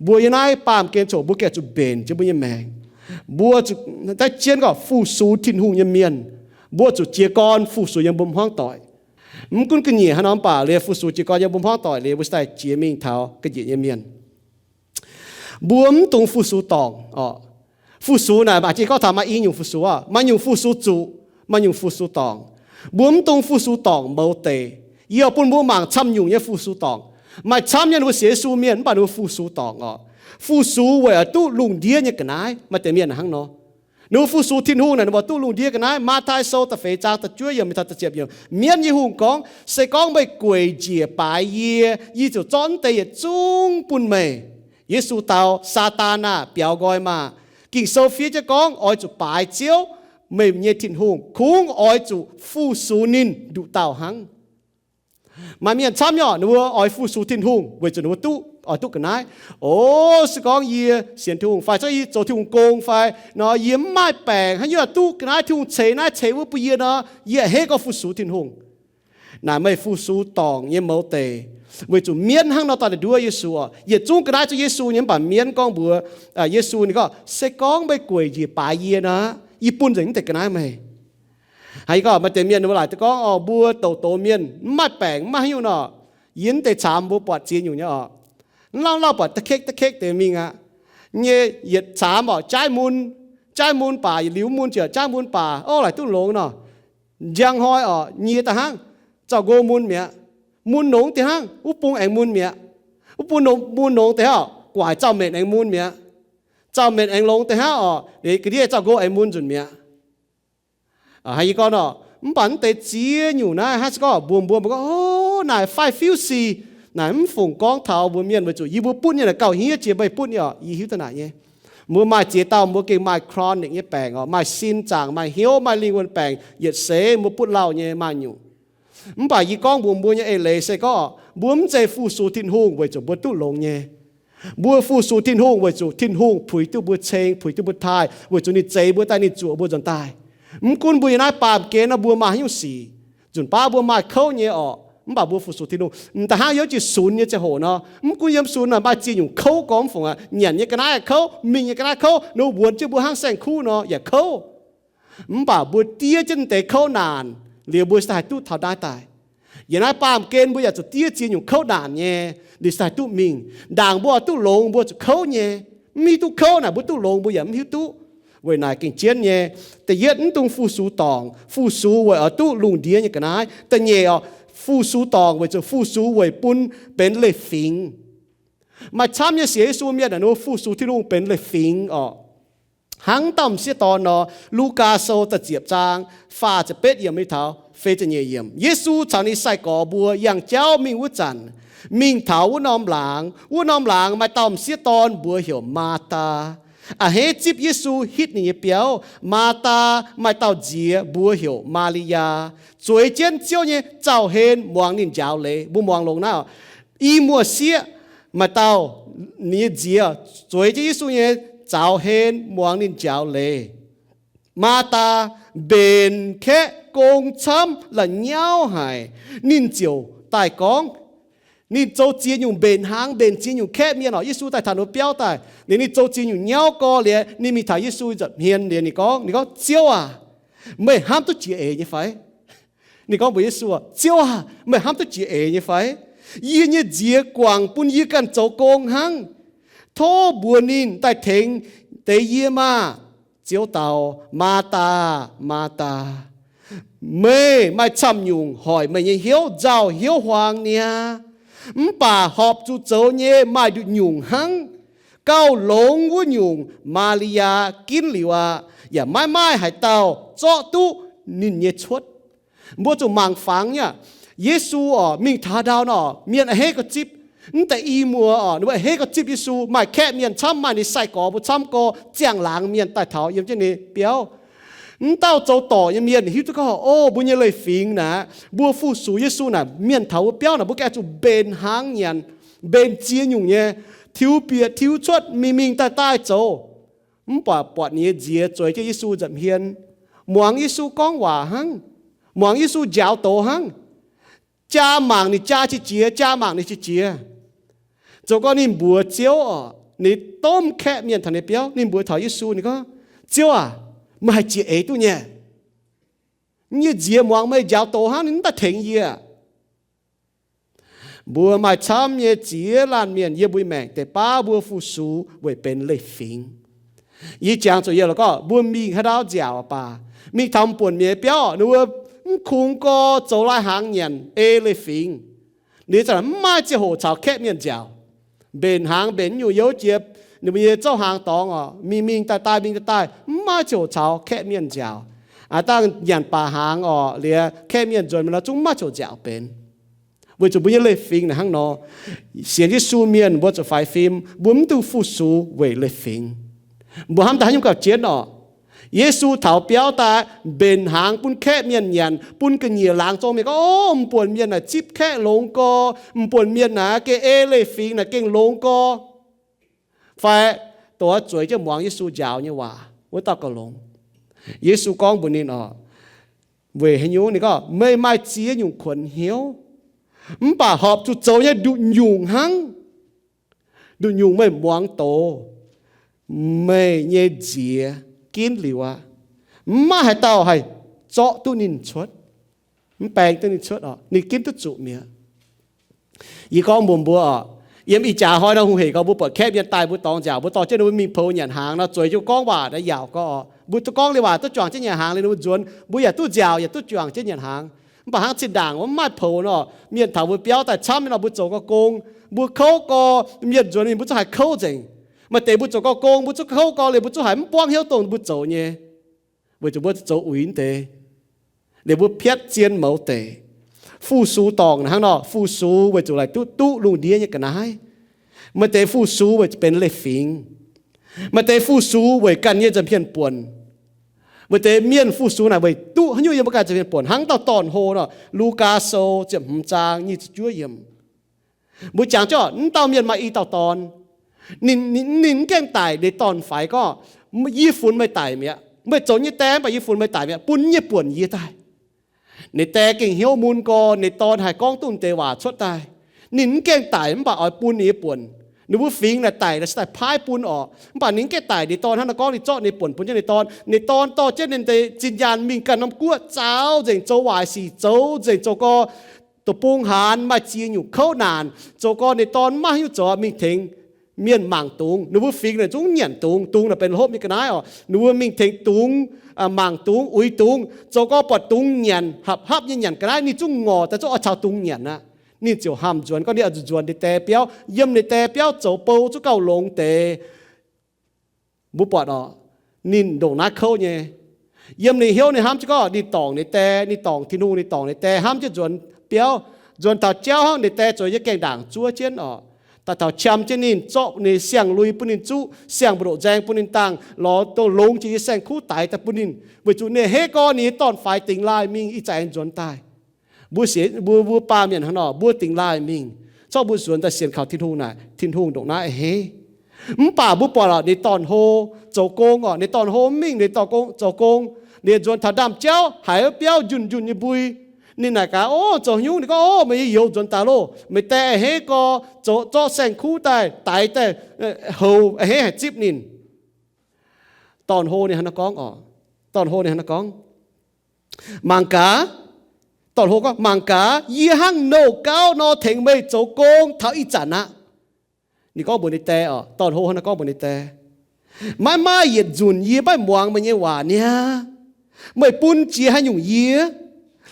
Mbuo yiem naaiv baamh gen coc mbuo gaengh zuqc mbenc jienv mbuo nyei maengc. Mbuo zuqc daaih jienv gorngv fu-sux Tin-Hungh nyei mienh. Mbuo zuqc jiez gorn fu-sux yiem mbuo hmuangv doic. Mv gunv ga'nyiec haaix norm baac liuz fu-sux jiez gorn yiem mbuo hmuangv doic liuz, mbuo cingx daaih jiex mingh taux ga'nyiec nyei mienh. Mbuo mv dungx fu-sux dorngc oc. Fu-sux naaic maaih jiex gorngv taux maaih i nyungc fu-sux oc. Maaih nyungc fu-sux zuqc, maaih nyungc fu-sux dorngc. Mbuo mv dungx fu-sux dorngc mouz deix. Yie bun mbuo mangc camv nyungc nyei fu-sux dorngc. Maaih camv nyei ninh mbuo sienx Yesu mienh mv baac ninh mbuo fu-sux dorngc oc. Fu-sux weic oix duqv lungh ndiev nyei ga'naaiv. Maaih deix mienh hnangv nor. Ninh mbuo fu-sux Tin-Hungh naaic ninh mbuo duqv lungh ndiev ga'naaiv. Matv^taai Sou da'feix zaang da'juov yiemc mingh taux da'ziepc yiemc, Mienv nyei Hungh gorngv, Se gorngv meih gueic njiec baaix yie, yie ziouc zorqv naaiv deix yietc zungv bun meih. Yesu dau, Saadaan aah! Biaux nqoi maah! Ging-Sou fiev jienv gorngv oix zuqc baaix Ziouv, meih nyei Tin-Hungh. Kungx oix zuqc fu-sux ninh nduqc dauh hnangv. Maaih mienh camv nyei oc, ninh mbuo oix fu-sux Tin-Hungh weic zuqc ninh mbuo duqv, oix duqv ga'naaiv. O, se gorngv yie sienx Tin-Hungh fai se yie zoux Tin-Hungh gong fai nor, yie mv maaih baengc, haaix nyungc duqv ga'naaiv, Tin-Hungh ceix naaiv ceix wuov bun yie nor, yie a'hneiv gorngv fu-sux Tin-Hungh. Naaic meih fu-sux dorngc nyei mouz deix, weic zuqc mienv hnangv nor daaih nduov Yesu oc. Yietc zungv ga'naaiv zuqc Yesu nyei mv baac mienv gorngv mbuox Yesu, ninh gorngv, Se gorngv meih gueic njiec baaix yie nor, yie bun nzengc mv deix ga'naaiv meih. Haiz gorngv maaih deix mienh ninh mbuo laaic gorngv, Orqc, mbuo douc doz mienh mv maaih baengc, mv maaih haaix nyungc nor, yie mv deix caamx mbuo buatc ziex nyungc nyei oc. Mv lauh lauh buatc da'kekv da'kekv deix mingh aqv. Nyei yietc caamx orqc, jaaiv mun, jaaiv mun baac, yietc liuz mun ziouc jaaiv mun baac, o, laaic duqv longx nor. Njang hnoi orqc, nyie daaih hnangv, zauh nqo mun mi'aqv. Mun nongx deix hnangv, wuov bung aengx mun mi'aqv. Wuov bung mun nongx deix hnangv, guaaic zauh menc aengx mun mi'aqv. Zauh menc aengx longx deix hnangv orqc, liuz ga'ndiev zauh nqo aengx mun nzunc mi'aqv. Haiz yie gorngv orqc, mv baac mv deix ziex nyungc naaiv hnangv se gorngv mbuo mbuo mbuo gorngv, O, naaic faih fiuv sic, naaic mv fungc gorngv taux mbuo mienh weic zuqc yie mbuo butv nyei naaic gauh hniev jiex meih butv nyei orqc, yie hiuv duqv naaic nyei. Mbuo maaih ziex dauh mbuo gengh maaih chronic nyei baengc orqc, maaih sin zaangc, maaih hnyouv, maaih lingh wuonh baengc yietc seix mbuo butv lauh nyei maaih nyungc. Mv baac yie gorngv mbuox mbuo nyei eix leiz se gorngv, mbuo mv zeiz fu-sux Tin-Hungh weic zuqc mbuo duqv longx nyei. Mbuo fu-sux Tin-Hungh weic zuqc Tin-Hungh puix duqv mbuo ceng, puix duqv mbuo taaih, weic zuqc ninh zeix mbuo daaih, ninh zuoqc mbuo nzuonx daaih. Mv gunv mbuo yiem naaiv baamh gen nor mbuo maaih haaix nyungc sic, nzunc baav mbuo maaih kouv nyei orqc, mv baac mbuo fu-sux Tin-Hungh. M'daaih hnangv yiem jiez sunx nyei ziangh hoc nor, mv gunv yiem sunx naaic maaih ziex nyungc kouv gormx fungc aqv. Nyanc nyei ga'naaiv kouv, mingh nyei ga'naaiv kouv, ninh mbuo wuonx jienv mbuo hnangv saeng-kuv nor yaac kouv. Mv baac mbuo diev jienv deix kouv naanc liuz, mbuo se haih duqv taux naaiv daaih. Yiem naaiv baamh gen mbuo yaac zuqc diev ziex nyungc kouv naanc nyei, liuz se haih duqv mingh. Ndaangc mbuo oix duqv longx mbuo zuqc kouv nyei. Mv hiuv duqv kouv naaic mbuo duqv longx mbuo yaac mv hiuv duqv. Weic naaic gengh jienv nyei. Da'yietv, mv dungx fu-sux dorngc. Fu-sux weic oix duqv lungh ndiev nyei ga'naaiv. Da'nyeic orqc, fu-sux dorngc weic zuqc fu-sux weic bun benx leiz-fingx. Maaih camv nyei sienx Yesu mienh naaic ninh mbuo fu-sux Tin-Hungh benx leiz-fingx orqc. Hnangv dauh m'sieqv dorn nor, Lugaa Sou da'ziepc zaang faah ziepc betv yiemc mingh taux feix ziepc nyeic yiemc. Yesu caux ninh sai-gorx mbuo yangh jauv mingh wuov zanc, mingh taux wuov norm laangz. Wuov norm laangz maaih dauh m'sieqv dorn mbuox heuc Maataa, a'hneiv zipv Yesu hitv ninh nyei biauv. Maataa maaih dauh nziex mbuox heuc Maa^li^yaa, zueiz jienv Ziouv nyei zaux-hlen muangx ninh njaaux leiz. Mbuo muangx longx naaiv oc. I muoz-sieqv maaih dauh, ninh nyei nziex zueiz jienv Yesu nyei zaux-hlen muangx ninh njaaux leiz. Maataa mbenc kaeqv gong camv la'nyauv haic. Ninh ziouc daaih gorngv, ninh zoux ziex nyungc mbenc hnaangx, mbenc ziex nyungc kaeqv mienh orqc. Yesu daaih taux ninh biauv daaih, ninh, ninh zoux ziex nyungc nyauv gorx liuz, ninh mingh taux Yesu nza'hmien liuz ninh gorngv, ninh gorngv, Ziouv aac, meih hnamv duqv jiex eix nyei fai? Ninh gorngv mbuox Yesu, Ziouv aac, meih hnamv duqv jiex eix nyei fai? Yie nyei nziex guangc bun yie ganh zoux gong hnangv. Tov mbuox ninh daaih tengx deix yie maah! Ziouv dau, Maathaa, Maathaa, meih maaih camv nyungc hoic meih nyei hnyouv nzauh hnyouv huaang niaa. Mv baac horpc zuqc zoux nyei maaih nduqc nyungc hnangv. Gauh longx wuov nyungc Maa^li^yaa ginv liuz aqv, yaac maiv maaih haaix dauh zorqv duqv ninh nyei cuotv. Mbuo zuqc mangc fangx nyei aqv. Yesu orqc, mingh taux ndau nor, mienh a'hneiv gauh zipv. Mv deix i muoz orqc, ninh mbuo a'hneiv gauh zipv Yesu. Maaih kaeqv mienh camv, maaih ninh sai-gorx mbuo camv gorx, ziangh laangz mienh daaih taux yiem jienv ninh biauv. Mv dauh zoux dorc nyei mienh hiuv duqv gorngv, o, mbuo nyei leiz-fingx naaic, mbuo fu-sux Yesu naaic, mienh taux wuov biauv naaic, mbuo gengh zuqc mbenc hnaangx nyanc, mbenc ziex nyungc nyei, tiux bieqc tiux cuotv, mingh mingh daaih daaih zoux. Mv baac buatc ninh nyei nziex zueiz jienv Yesu nza'hmien, muangx Yesu gorngv waac hnangv, muangx Yesu njaaux doz hnangv. Jaa mangc ninh jaa qiex jiez, jaa mangc ninh qiex jiez. Zoux gorngv ninh mbuox Ziouv oc, ninh domh kaeqv mienh taux ninh biauv, ninh mbuox taux Yesu, ninh gorngv, Ziouv aac, meih haih jiex eix duqv nyei. Yie nziex muangx meih njaaux doz hnangv, ninh mv daaih tengx yie. Mbuo maaih camv nyei ziex laanh mienh yiem mbuo maengc deix baav mbuo fu-sux weic benx leiz-fingx. Yie jangx zuqc yie la'gorngv mbuo mingh haaix ndau nziaauc baac, mingh taux m'buonc mienh nyei biauv, ninh mbuo mv kungx gorx, zoux lai hnaangx nyanc, ei leiz-fingx. Ninh za'gengh mv maaih ziangh hoc caux kaeqv mienh nziaauc. Mbenc hnaangx mbenc nyungc youv jiex ninh mbuo nyei zouv hnaangx dorngx oc, mingh mingh daaih daaih, mingh daaih daaih, mv maaih ziangh hoc caux kaeqv mienh nziaauc. Aav dangh nyanc baac hnaangx oc, liuz kaeqv mienh nzuonx mingh nor zungv mv maaih ziangh hoc nziaauc benx. Weic zuqc mbuo nyei leiz-fingx naaic hnangv nor. Sienx Yesu mienh mbuo zuqc faix fim, mbuo mv dungx fu-sux weic leiz-fingx. Mbuo hnamv daaih haaix nyungc gauh jienv oc. Yesu taux biauv daaih mbenc hnaangx bun kaeqv mienh nyanc, bun ga'nyiec laangz zong mienh gorngv, Ov, m'buonc mienh naaic zipv kaeqv longx gorx, m'buonc mienh naaic gengh ei leiz-fingx naaic gengh longx gorx. Fai dongh zueiz jienv muangx Yesu njaaux nyei waac wuov dauh gauh longx. Yesu gorngv mbuox ninh oc, weic haaix nyungc? Ninh gorngv, Meih maaih ziex nyungc kuonx hnyouv, mv baac horpc zuqc zoux nyei nduqc nyungc hnangv. Nduqc nyungc meih muangx doz, meih nyei nziex ginv liuz aqv. Mv maaih haaix dauh haih zorqv duqv ninh cuotv, mv baeng duqv ninh cuotv oc. Ninh ginv duqv zuqc mi'aqv. Yie gorngv mbuox mbuo oc, yiem ih jaax hnoi nor hungh heic gorx, mbuo buatc kaeqv mienh daaih mbuo dorngx nziaauc, mbuo dorh jienv ninh mbuo mingh poux nyanc hnaangx nor, zueiz jienv gorngv waac naaiv yaauc gorx oc. Mbuo duqv gorngv liuz waac duqv juangc jienv nyanc hnaangx liuz ninh mbuo nzuonx, mbuo yaac duqv nziaauc yaac duqv juangc jienv nyanc hnaangx. Mv baac hnangv zinh ndaangc wuov mv maaih poux nor, mienh taux mbuo biauv daaih camv nyei nor, mbuo zoux gau gong, mbuo kouv gorx, mienh nzuonx mingh mbuo zungv haiz kouv nzengc. Maaih deix mbuo zoux gau gong, mbuo zungv kouv gorx liuz mbuo zungv haiz mv buangv hnyouv dongh mbuo zoux nyei. Weic zuqc mbuo zoux uix deix, liuz mbuo piatv zien mouz deix. Fu-sux dorngc hnangv nor, fu-sux weic zuqc laaic duqv duqv lungh ndiev nyei ga'naaiv. Maaih deix fu-sux weic benx leiz-fingx. Maaih deix fu-sux weic ganh nyei nza'hmien buonc. Maaih deix mienh fu-sux naaic weic duqv haaix nyungc yiem mbuo ganh nza'hmien buonc, hnangv dauh dorn-hlo nor. Lugaa Sou ziepc hmz zaang nyic ziepc juov yiemc. Mbuo jangx jienv oc, mv dauh mienh maaih i dauh dorn. Ninh, ninh, ninh mv gaengh daic, ninh dorn-faix gorngv, Yie funx meih daic mi'aqv. Meih zoux nyei die, mv baac yie funx meih daic mi'aqv. Bun nyei buonc yie daaih. Ninh die gengh hnyouv mun gorx, ninh dorn haih gorngv duqv deix waac cuotv daaih. Ninh mv gaengh daic mv baac oix bun ninh nyei buonc. Ninh mbuo fingx naaic daic naaic se daaih paaiv bun oc. Mv baac ninh mv gaengh daic, ninh dorn hnangv naaiv gorngv ninh zorqv ninh buonc bun jienv ninh dorn. Ninh dorn dorh jienv ninh deix zinh nyaanh mingh ganh norm guoqv zaaux nzengc, zoux waaic sic zoux nzengc, zoux gorx deic-bung haanz, maaih ziex nyungc kouv naanc, zoux gorx ninh dorn maiv hiuv zoux mingh tengx mienh mangc dungz. Ninh mbuo fingx naaic zungv nyanc dungz. Dungz naaic benx hlopv nyei ga'naaiv oc. Ninh mbuo mingh tengx dungz, mangc dungz, uix dungz, zoux gorx buatc dungz nyanc, hapv hapv nyei nyanc ga'naaiv, ninh zungv ngorc daaih zungv oix caux dungz nyanc aqv. Ninh ziouc hamh nzuonx, gorngv ninh oix nzuonx ninh die biauv, yiem ninh die biauv zoux bou zungv gauh longx deix. Mbuo buatc oc, ninh ndongc naaiv kouv nyei. Yiem ninh hnyouv ninh hnamv jienv gorngv ninh dorngc ninh die, ninh dorngc Tin-Hungh, ninh dorngc ninh die, hnamv jienv nzuonx biauv, nzuonx taux jauv hnangv, ninh die zueiz nyei gaengh ndaangc zuov jienv oc. Daaih taux qam jienv ninh, zorqv ninh siang-lui bun ninh zuqv, siang-mbu'ndoqc nzaeng bun ninh dangh, lorz dongh longx jiex nyei saeng-kuv daix daaih bun ninh, weic zuqc ninh a'hneiv gorx ninh nyei dorn-faix dingx laaih mingh, ih zanc aengx nzuonx daaih. Mbuo sienx, mbuo, mbuo baamh mienh hnangv nor, mbuo dingx laaih mingh, corc mbuo nzuonx daaih sienx kaux Tin-Hungh naaic, Tin-Hungh ndongc naaiv a'hneiv. Mv baac mbuo buatc oc, ninh dorn-hlo zoux gong oc, ninh dorn-hlo mv mingh, ninh dorn-hlo zoux gong, ninh nzuonx taux ndaamv-jauv, haiz wuov biauv njunh njunh nyei mbui. Ninh naaic gaax, Ov, zoux haaix nyungc? Ninh gorngv, Ov, meih nyei youz nzuonx daaih loh. Meih die a'hneiv gorx, zoux, zorqv saeng-kuv daaih daix daaih, houx a'hneiv haih zipv ninh. Dorn-hlo ninh hnangv naaiv gorngv oc, dorn-hlo ninh hnangv naaiv gorngv, Mangc gaax, dorn-hlo gorngv, Mangc gaax, yie hnangv nouh gauv nor tengx meih zoux gong taux ih zanc aqv. Ninh gorngv mbuox ninh die oc, dorn-hlo hnangv naaiv gorngv mbuox ninh die, Maiv maaih yietc nzunc yie maiv muangx meih nyei waac niaa. Meih bun jiex haaix nyungc yie?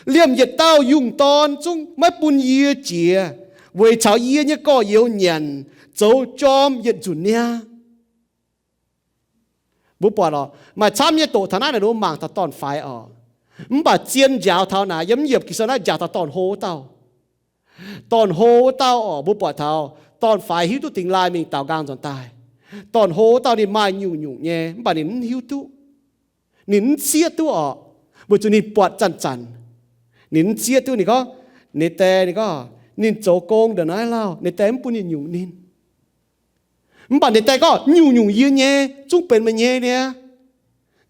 Liemh yietc dauh yungh dorn zungv maiv bun yie jiex, weic caux yie nyei gorx-youz nyanc, zoux jorm yietc nzunc niaa. Mbuo buatc oc, maaih camv nyei doqc taux naaiv naaic, mbuo mangc taux dorn-faix oc. Mv baac zien njaaux taux naaic, yiem yiemc Ging-Sou naaiv njaaux taux dorn-hlo wuov dauh. Dorn-hlo wuov dauh oc, mbuo buatc taux dorn-faix hiuv duqv dingx laaih mingh daaux nqaang nzuonx daaih. Dorn-hlo wuov dauh ninh maaih nyungc-nyungc nyei, mv baac ninh mv hiuv duqv. Ninh mv zieqv duqv oc, weic zuqc ninh buatc zanc-zanc. Ninh mv zieqv duqv, ninh gorngv, ninh die, ninh gorngv, ninh zoux gong ndongc naaiv lauh, ninh die mv bun ninh nyungc ninh. Mv baac ninh die gorngv, Nyungc-nyungc yie nyei, zungv benx meih nyei niaa.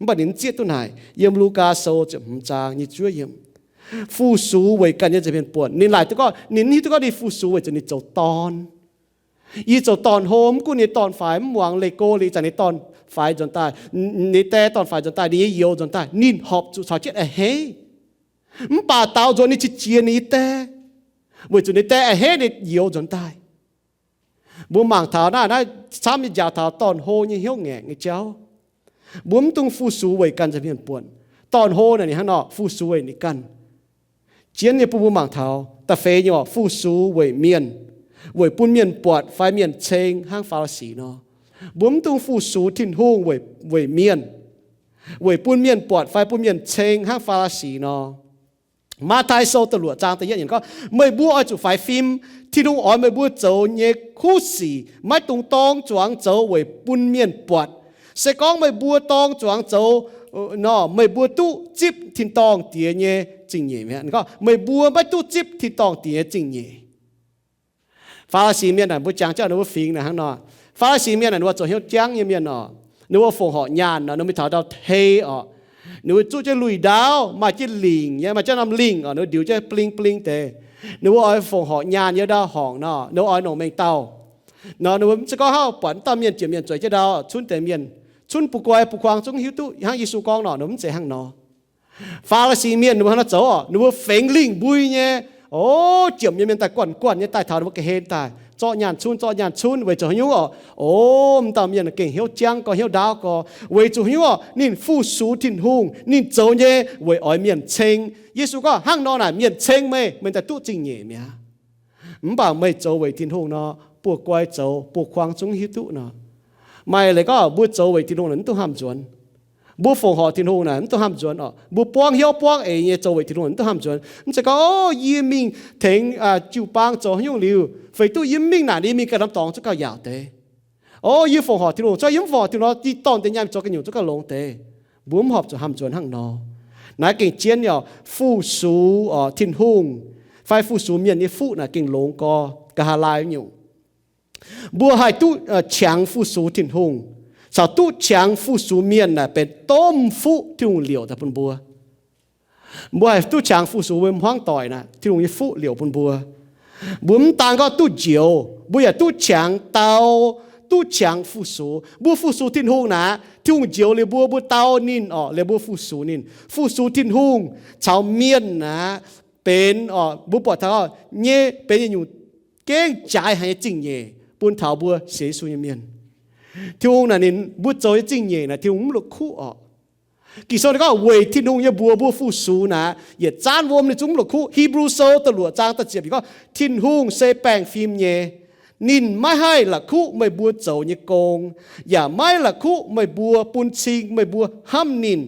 Mv baac ninh mv zieqv duqv naaic. Yiem Lugaa Sou ziepc hmz zaang nyic ziepc juov yiemc. Fu-sux weic ganh nyei nza'hmien buonc. Ninh laaic duqv gorngv ninh hiuv duqv gorngv ninh fu-sux weic zuqc ninh zoux dorn. Yie zoux dorn-hlo, mv gunv ninh nyei dorn-faix mv muangx leih go liuz, ih zanc ninh dorn-faix nzuonx daaih, ninh die dorn-faix nzuonx daaih, ninh nyei youz nzuonx daaih, ninh horpc zuqc caux jienv a'hneiv. Mv baac daaux nzuonx ninh qiex jiez ninh nyei die, weic zuqc ninh die a'hneiv ninh youz nzuonx daaih. Mbuo mangc taux naaiv, naaiv camv nyei njaaux taux dorn-hlo nyei hnyouv ngaengc nyei jauv. Mbuo mv dungx fu-sux weic ganh nza'hmien buonc. Dorn-hlo naaic ninh hnangv nor fu-sux weic ninh ganh. Jienv nyei bun mbuo mangc taux da'feix nyei orqc, fu-sux weic mienh, weic bun mienh buatc fai mienh ceng hnangv Faa^li^si nor. Mbuo mv dungx fu-sux Tin-Hungh weic, weic mienh, weic bun mienh buatc fai bun mienh ceng hnangv Faa^li^si nor. Matv^tai Sou da'luoqc zaang da'yietv yiemc gorngv, meih mbuo oix zuqc faix fim. Tin-Hungh oix meih mbuo zoux nyei kuv sic maiv dungx dorng zuangx zoux weic bun mienh buatc. Se gorngv meih mbuo dorng zuangx zoux nor, meih mbuo duqv zipv tin-dorngh diex nyei zingh nyeic mi'aqv. Gorngv meih mbuo maiv duqv zipv tin-dorngh diex nyei zingh nyeic. Faa^li^si mienh naaic, mbuo jangx jienv ninh mbuo fingx naaic hnangv nor. Faa^li^si mienh naaic ninh mbuo zoux hnyouv jangv nyei mienh orqc. Ninh mbuo fongc horc nyaanh nor, ninh mbuo mingh taux ndau-tei orqc. Ninh mbuo zuqv jienv lui-ndaauv, maaih jienv lingc nyei, maaih jienv norm lingh orqc, ninh mbuo ndiux jienv bling bling deix. Ninh mbuo oix fongc horc nyaanh yiem ndau-horngc nor, ninh mbuo oix longc mengh dauh nor, ninh mbuo mv zeiz gorngv hnangv buatc mv dauh mienh jiex mienh zueiz jienv ndau, cunv deix mienh, cunv bun guai bun kuang zungv hiuv duqv hnangv Yesu gorngv nor, ninh mbuo mv zeiz hnangv nor. Faa^li^si mienh ninh mbuo hnangv nor zoux orqc, ninh mbuo fengx lingh mbui nyei, o, jiemc nyei mienh daaih guanh guanh nyei daaih taux ninh mbuo ga'hlen daaih zorqv nyaanh cunv, zorqv nyaanh cunv weic zuqc haaix nyungc orqc? O, mv dauh mienh gengh hnyouv jangv gorx, hnyouv ndaauv gorx, weic zuqc haaix nyungc orqc? Ninh fu-sux Tin-Hungh, ninh zoux nyei weic oix mienh ceng. Yesu gorngv, hnangv nor naaic mienh ceng meih, meih daaih duqv zingh nyeic mi'aqv. Mv baac meih zoux weic Tin-Hungh nor, buoz-guai zoux, buoz-kuang zungv hiuv duqv nor. Maaih leiz gorngv mbuo zoux weic Tin-Hungh naaic mv duqv hnamv nzuonx. Mbuo fongc horc Tin-Hungh naaic mv duqv hnamv nzuonx orqc. Mbuo buangv hnyouv buangv eix nyei zoux weic Tin-Hungh naaic mv duqv hnamv nzuonx. Mv zeiz gorngv, o, yie mingh tengx jiu-baang zoux haaix nyungc liuz, feix duqv yie mv mingh naaic, yie mingh ganh norm dorngx zungv gauh yaauc deix. O, yie fongc horc Tin-Hungh, se yie mv fongc horc Tin-Hungh nor, yie dorh deix nyaanh zoux ganh nyungc zungv gauh longx deix. Mbuo mv horpc zuqc hnamv nzuonx hnangv nor. Naaiv gengh jienv nyei orqc, fu-sux orqc Tin-Hungh fai fu-sux mienh nyei fuqv naaic gengh longx gorx, nqa'haav laai nyungc. Mbuo haih duqv qangx fu-sux Tin-Hungh caux duqv qangx fu-sux mienh naaic benx domh fuqv Tin-Hungh liouc daaih bun mbuo. Mbuo haih duqv qangx fu-sux mbuo hmuangv doic naaic, Tin-Hungh nyei fuqv liouc bun mbuo. Mbuo mv daan gorngv duqv njoux, mbuo yaac duqv qangx dau, duqv qangx fu-sux. Mbuo fu-sux Tin-Hungh naaic, Tin-Hungh njoux liuz mbuo, mbuo dau ninh orqc, liuz mbuo fu-sux ninh. Fu-sux Tin-Hungh caux mienh naaic benx orqc, mbuo buatc taux nyei benx yietc nyungc gengh jaaix haic nyei zingh nyeic bun taux mbuo sienx Yesu nyei mienh. Tin-Hungh naaic ninh mbuo zoux nyei zingh nyeic naaic Tin-Hungh mv la'kuqv orqc. Ging-Sou ninh gorngv weic Tin-Hungh nyei mbuox mbuo fu-sux naaic, yietc zaanv wuom ninh zungv mv la'kuqv. Hipv^lu Sou da'luoqc zaang da'ziepc yiemc gorngv, Tin-Hungh se baengh fim nyei. Ninh maiv haih la'kuqv meih mbuo zoux nyei gong, yaac maiv la'kuqv meih mbuo bun cing meih mbuo hnamv ninh,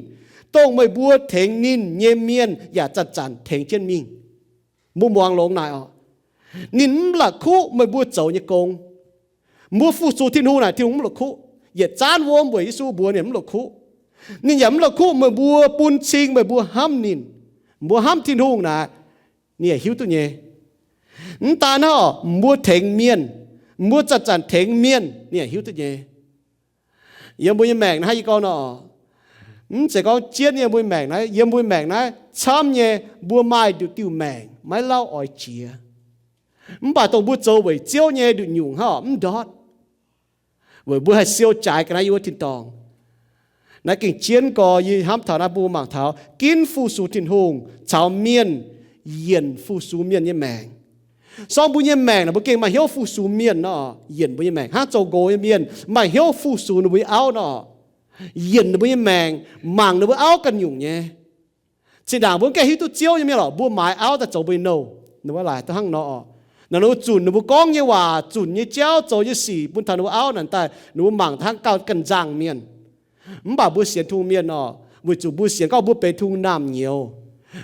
dongh meih mbuo tengx ninh nyei mienh yaac zanc-zanc tengx jienv mingh. Mbuo muangx longx naaic orqc. Ninh mv la'kuqv meih mbuo zoux nyei gong. Mbuo fu-sux Tin-Hungh naaic Tin-Hungh mv la'kuqv. Yietc zaanv wuom weic Yesu mbuox ninh mv la'kuqv. Ninh yaac mv la'kuqv meih mbuo bun cing meih mbuo hnamv ninh. Mbuo hnamv Tin-Hungh naaic, ninh yaac hiuv duqv nyei. Mv daan hnangv, mbuo tengx mienh, mbuo zanc-zanc tengx mienh, ninh yaac hiuv duqv nyei. Yiem mbuo nyei maengc naaiv hnangv yie gorngv nor, mv zeiz gorngv jienv yiem mbuo nyei maengc naaiv, yiem mbuo nyei maengc naaiv camv nyei, mbuo maaih nduqc diuh maengc maiv lauh oix jiex. Mv baac dongh mbuo zoux weic Ziouv nyei nduqc nyungc hnangv mv ndortv, weic mbuo haih siou jaaix ga'naaiv yiem wuov tin-dorngh. Naaiv gengh jienv gorx yie hnamv taux naaiv mbuo mangc taux ginv fu-sux Tin-Hungh caux mienh, yienc fu-sux mienh nyei maengc. Sorng mbuo nyei maengc naaic mbuo gengh maaih hnyouv fu-sux mienh nor, yienc mbuo nyei maengc hnangv zoux nqox nyei mienh maaih hnyouv fu-sux ninh mbuo nyei auv nor, yienc ninh mbuo nyei maengc, mangc ninh mbuo auv ganh nyungc nyei. Zinh ndaangc mbuo mv gaengh hiuv duqv Ziouv nyei mienh lorqc, mbuo maaiz auv daaih zoux mbuo nyei nouh, ninh mbuo laaic duqv hnangv nor oc. Naaic ninh mbuo zunc ninh mbuo gorngv nyei waac, zunc nyei jauv, zoux nyei sic bun taux ninh mbuo auv naaic daaih ninh mbuo mangc hnangv gauh ganh nzangc mienh. Mv baac mbuo sienx Tin-Hungh mienh oc, weic zuqc mbuo sienx gorngv mbuo benx Tin-Hungh naamh nyouz.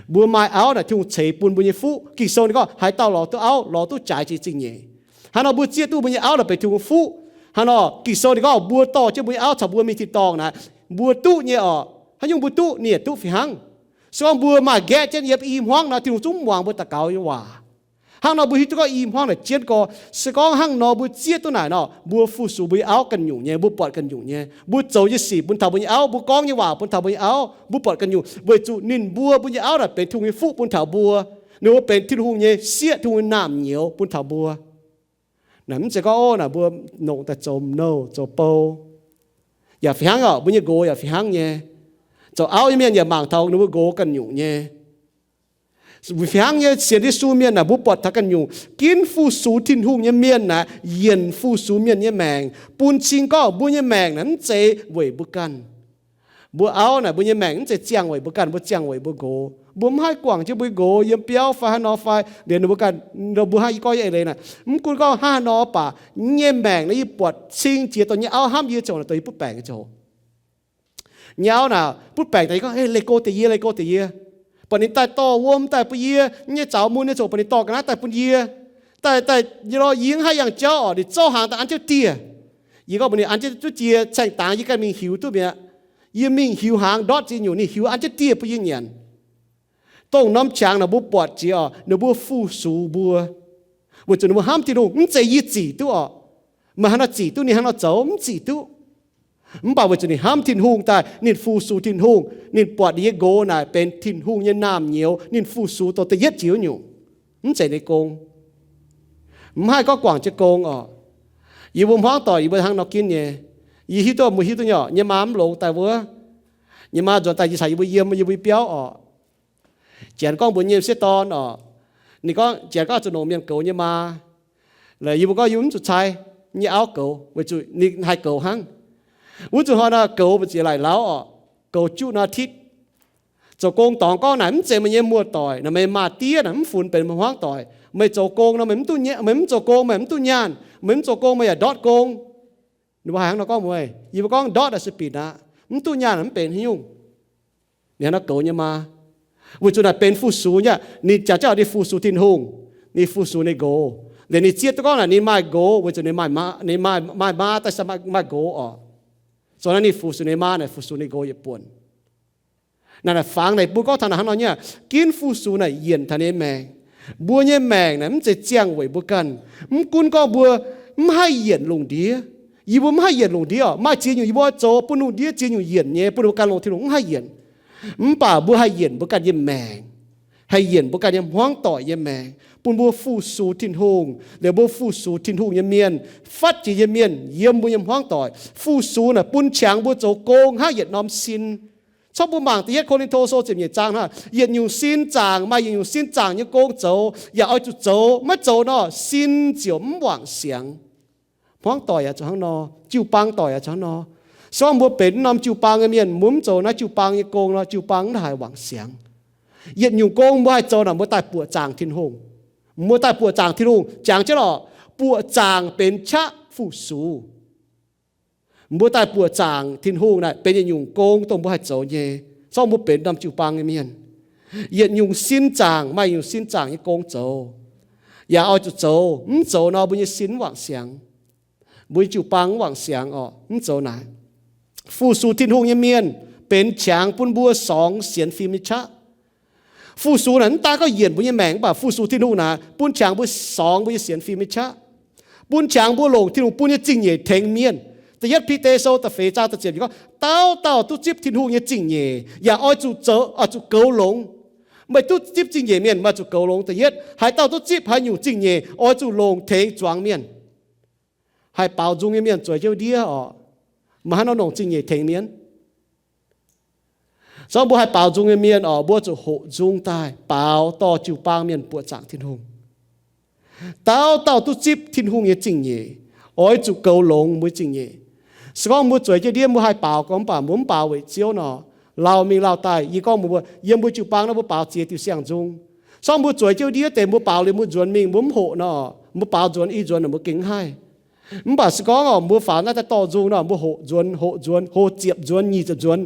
Mbuo maaih auv naaic Tin-Hungh ceix bun mbuo nyei fuqv. Ging-Sou ninh gorngv haaix dauh lorz duqv auv, lorz duqv jaaix jiex zingh nyeic. Hnangv nor mbuo zieqv duqv mbuo nyei auv naaic benx Tin-Hungh nyei fuqv. Hnangv nor Ging-Sou ninh gorngv mbuo dorh jienv mbuo nyei auv caux mbuo mingh tin-dorngh naaic, mbuo duqv nyei oc. Haaix nyungc mbuo duqv, ninh yaac duqv fih hnangv. Se gorngv mbuo maaih nqaeqv jienv yiem i hmuangv nor, Tin-Hungh zungv mv muangx mbuo daux gaux nyei waac. Hnangv nor mbuo hiuv duqv gorngv i hmuangv naaic jienv gorx. Se gorngv hnangv nor mbuo zieqv duqv naaic nor, mbuo fu-sux mbuo nyei auv ganh nyungc nyei, mbuo buatc ganh nyungc nyei, mbuo zoux nyei sic bun taux mbuo nyei auv, mbuo gorngv nyei waac bun taux mbuo nyei auv, mbuo buatc ganh nyungc, weic zuqc ninh mbuo mbuo nyei auv naaic benx Tin-Hungh nyei fuqv bun taux mbuo. Ninh mbuo benx Tin-Hungh nyei sieqv, Tin-Hungh nyei naamh nyouz bun taux mbuo. Naaic mv zeiz gorngv, o, naaic mbuo nongc daaih zoux nouh zoux bou. Yaac fih hnangv oc, mbuo nyei nqox yaac fih hnangv nyei. Zoux auv nyei mienh yaac mangc taux ninh mbuo nqox ganh nyungc nyei. Fih hnangv nyei, sienx Yesu mienh naaic mbuo buatc taux ganh nyungc, ginv fu-sux Tin-Hungh nyei mienh naaic yienc fu-sux mienh nyei maengc, bun cing gorngv mbuo nyei maengc naaic mv zeiz weic mbuo ganh. Mbuo auv naaic mbuo nyei maengc mv zeiz ziangh weic mbuo ganh, mbuo ziangh weic mbuo nqox. Mbuo mv haih guangc jienv mbuo nqox yiem biauv fai haaix nor fai, liuz ninh mbuo ganh, mbuo hnangv yie gorngv yie eix leiz naaic, mv gunv gorngv hnangv haaix nor baac, yie nyei maengc naaiv yie buatc cing jiex dongh nyei auv hnamv yie ziangh hoc naaic dongh yie butv baengc nyei ziangh hoc. Nyei auv naaic butv baengc daaih yie gorngv, leih go deix yie, leih go deix yie. Buatc ninh daaih dorh wuom daaih bun yie, nyei zaux mun nyei ziangh hoc buatc ninh dorh ga'naaiv daaih bun yie. Daaih, daaih, yie lorz yie mv haih yangh jauv oc, ninh zouv hnaangx daaih an jienv dieh. Yie gorngv mbuox ninh an jienv duqv dieh caeng dangx yie ganh mingh hiuv duqv mi'aqv. Yie mingh hiuv hnaangx ndortv ziex nyungc, ninh hiuv an jienv dieh bun yie nyanc. Dongh norm qangx naaic mbuo buatc jiex oc, ninh mbuo fu-sux mbuo. Weic zuqc ninh mbuo hnamv Tin-Hungh, mv zeiz yie zic duqv oc. Meih hnangv nor zic duqv ninh hnangv nor zoux, mv zic duqv. Mv baac weic zuqc ninh hnamv Tin-Hungh daaih, ninh fu-sux Tin-Hungh, ninh buatc ninh nyei nqox naaic benx Tin-Hungh nyei naamh nyouz, ninh fu-sux dongh da'yietv jiex wuov nyungc, mv zeiz ninh gong. Mv haih gorngv guangc jienv gong oc. Yie mbuo hmuangv doic yie mbuo hnangv nor ginv nyei. Yie hiuv duqv, mbuo hiuv duqv nyei oc, nyei maa mv longx daaih wuov, nyei maa nzuonx daaih yie caux yie mbuo yiem yie mbuo biauv oc. Janx gorngv mbuox nyei m'sieqv dorn oc, ninh gorngv Janx gorngv zuqc longc mienh goux nyei maa. Laaix yie mbuo gorngv yie mv zuqc cai nyei auv goux weic zuqc ninh haih goux hnangv. Wuov zuqc hnoi nor goux mbu'ziex laaic lauv oc, goux juqv nor titv. Zoux gong dorngx gorngv naaic mv zeiz meih nyei muoz-doic, naaic meih maa-diev naaic mv funx benx meih hmuangv doic. Meih zoux gong nor meih mv duqv, meih mv zoux gong meih mv duqv nyaanh, meih mv zoux gong meih yaac ndortv gong. Ninh mbuo haiz hnangv nor gorngv mbuox, yie mbuo gorngv ndortv naaic se binc aqv, mv duqv nyaanh mv benx haaix nyungc. Ninh hnangv nor goux nyei maa. Weic zuqc naaic benx fu-sux nyei, ninh jangx jienv oix ninh fu-sux Tin-Hungh, ninh fu-sux ninh nqox. Liuz ninh zieqv duqv gorngv naaic ninh maaih nqox weic zuqc ninh maaih, maaih maa daaih se maaih nqox oc. Zoux naaiv ninh fu-sux ninh maa naaic fu-sux ninh nqox yietc buonc. Naaic naaic fangx naaic mbuo gorngv taux naaic hnangv nor nyei, ginv fu-sux naaic yienc taux ninh nyei maengc. Mbuo nyei maengc naaic mv zeiz ziangh weic mbuo ganh. Mv gunv gorngv mbuo mv haih yienc lungh ndiev. Yie mbuo mv haih yienc lungh ndiev oc. Maaih ziex nyungc yie mbuo oix zoux bun lungh ndiev ziex nyungc yienc nyei, bun mbuo ganh longc Tin-Hungh mv haih yienc. Mv baac mbuo haih yienc mbuo ganh nyei maengc, haih yienc mbuo ganh nyei hmuangv doic nyei maengc, bun mbuo fu-sux Tin-Hungh, liuz mbuo fu-sux Tin-Hungh nyei mienh, fatv jiex nyei mienh yiem mbuo nyei hmuangv doic. Fu-sux naaic bun qangx mbuo zoux gong hnangv yietc norm sin. Corc mbuo mangc da'yietv Ko^lin^to Sou ziepc nyeic zaang hnangv, yietc nyungc sin zaangc maaih yietc nyungc sin zaangc nyei gong zoux, yaac oix zuqc zoux. Maiv zoux nor, sin ziouc mv wangc siangx. Hmuangv doic yaac zoux hnangv nor, jiu-baang doic yaac zoux hnangv nor. Se gorngv mbuo benx norm jiu-baang nyei mienh, mbuo mv zoux naaiv jiu-baang nyei gong nor, jiu-baang mv haih wangc siangx. Yietc nyungc gong mbuo haih zoux naaic, mbuo daaih buoqc zaangc Tin-Hungh. Mbuo daaih buoqc zaangc Tin-Hungh, jangx jienv lorqc, buoqc zaangc benx qaqv fu-sux. Mbuo daaih buoqc zaangc Tin-Hungh naaic benx yietc nyungc gong dongh mbuo haih zoux nyei, se gorngv mbuo benx norm jiu-baang nyei mienh. Yietc nyungc sin zaangc maaih yietc nyungc sin zaangc nyei gong zoux, yaac oix zuqc zoux. Mv zoux nor, mbuo nyei sin mv wangc siangx, mbuo nyei jiu-baang mv wangc siangx oc. Mv zoux naaic. Fu-sux Tin-Hungh nyei mienh benx qangx bun mbuo sorngx sienx fim nyei qaqv. Fu-sux naaic mv daan gorngv yienc mbuo nyei maengc, mv baac fu-sux Tin-Hungh naaic bun qangx mbuo sorngx mbuo nyei sienx fim nyei qaqv, bun qangx mbuo longc Tin-Hungh bun nyei zingh nyeic tengx mienh. Da'yietv Bide Sou da'feix zaang da'ziepc gorngv, dauh dauh duqv zipv Tin-Hungh nyei zingh nyeic yaac oix zuqc zoux, oix zuqc goux longx. Meih duqv zipv zingh nyeic mienh, meih zuqc goux longx. Da'yietv, haaix dauh duqv zipv haaix nyungc zingh nyeic, oix zuqc longc tengx zuangx mienh. Haih baaux nzung nyei mienh zueiz jienv ndiev oc. Meih haaix nor longc zingh nyeic tengx mienh? Se gorngv mbuo haih baaux nzung nyei mienh oc, mbuo zuqc hoqc nzung daaih baaux dorh jiu-baang mienh buoqc zaangc Tin-Hungh. Dauh dauh duqv zipv Tin-Hungh nyei zingh nyeic, oix zuqc goux longx mbuo zingh nyeic. Se gorngv mbuo zueiz jienv ndiev, mbuo haih baaux gorngv, mv baac mbuo mv baaux weic Ziouv nor, lauh mingh lauh daaih. Yie gorngv mbuox mbuo, yiem mbuo jiu-baang naaiv mbuo baaux ziex diuh siang-nzung. Se gorngv mbuo zueiz jienv ndiev deix, mbuo baaux liuz mbuo nzuonx mingh, mbuo mv hoqc nor, mbuo baaux nzuonx i nzuonx naaic mbuo gengh mv haih. Mv baac se gorngv oc, mbuo faaux naaiv daaih dorh nzung nor, mbuo hoqc nzuonx, hoqc nzuonx, hlo ziepc nzuonx, nyic ziepc nzuonx,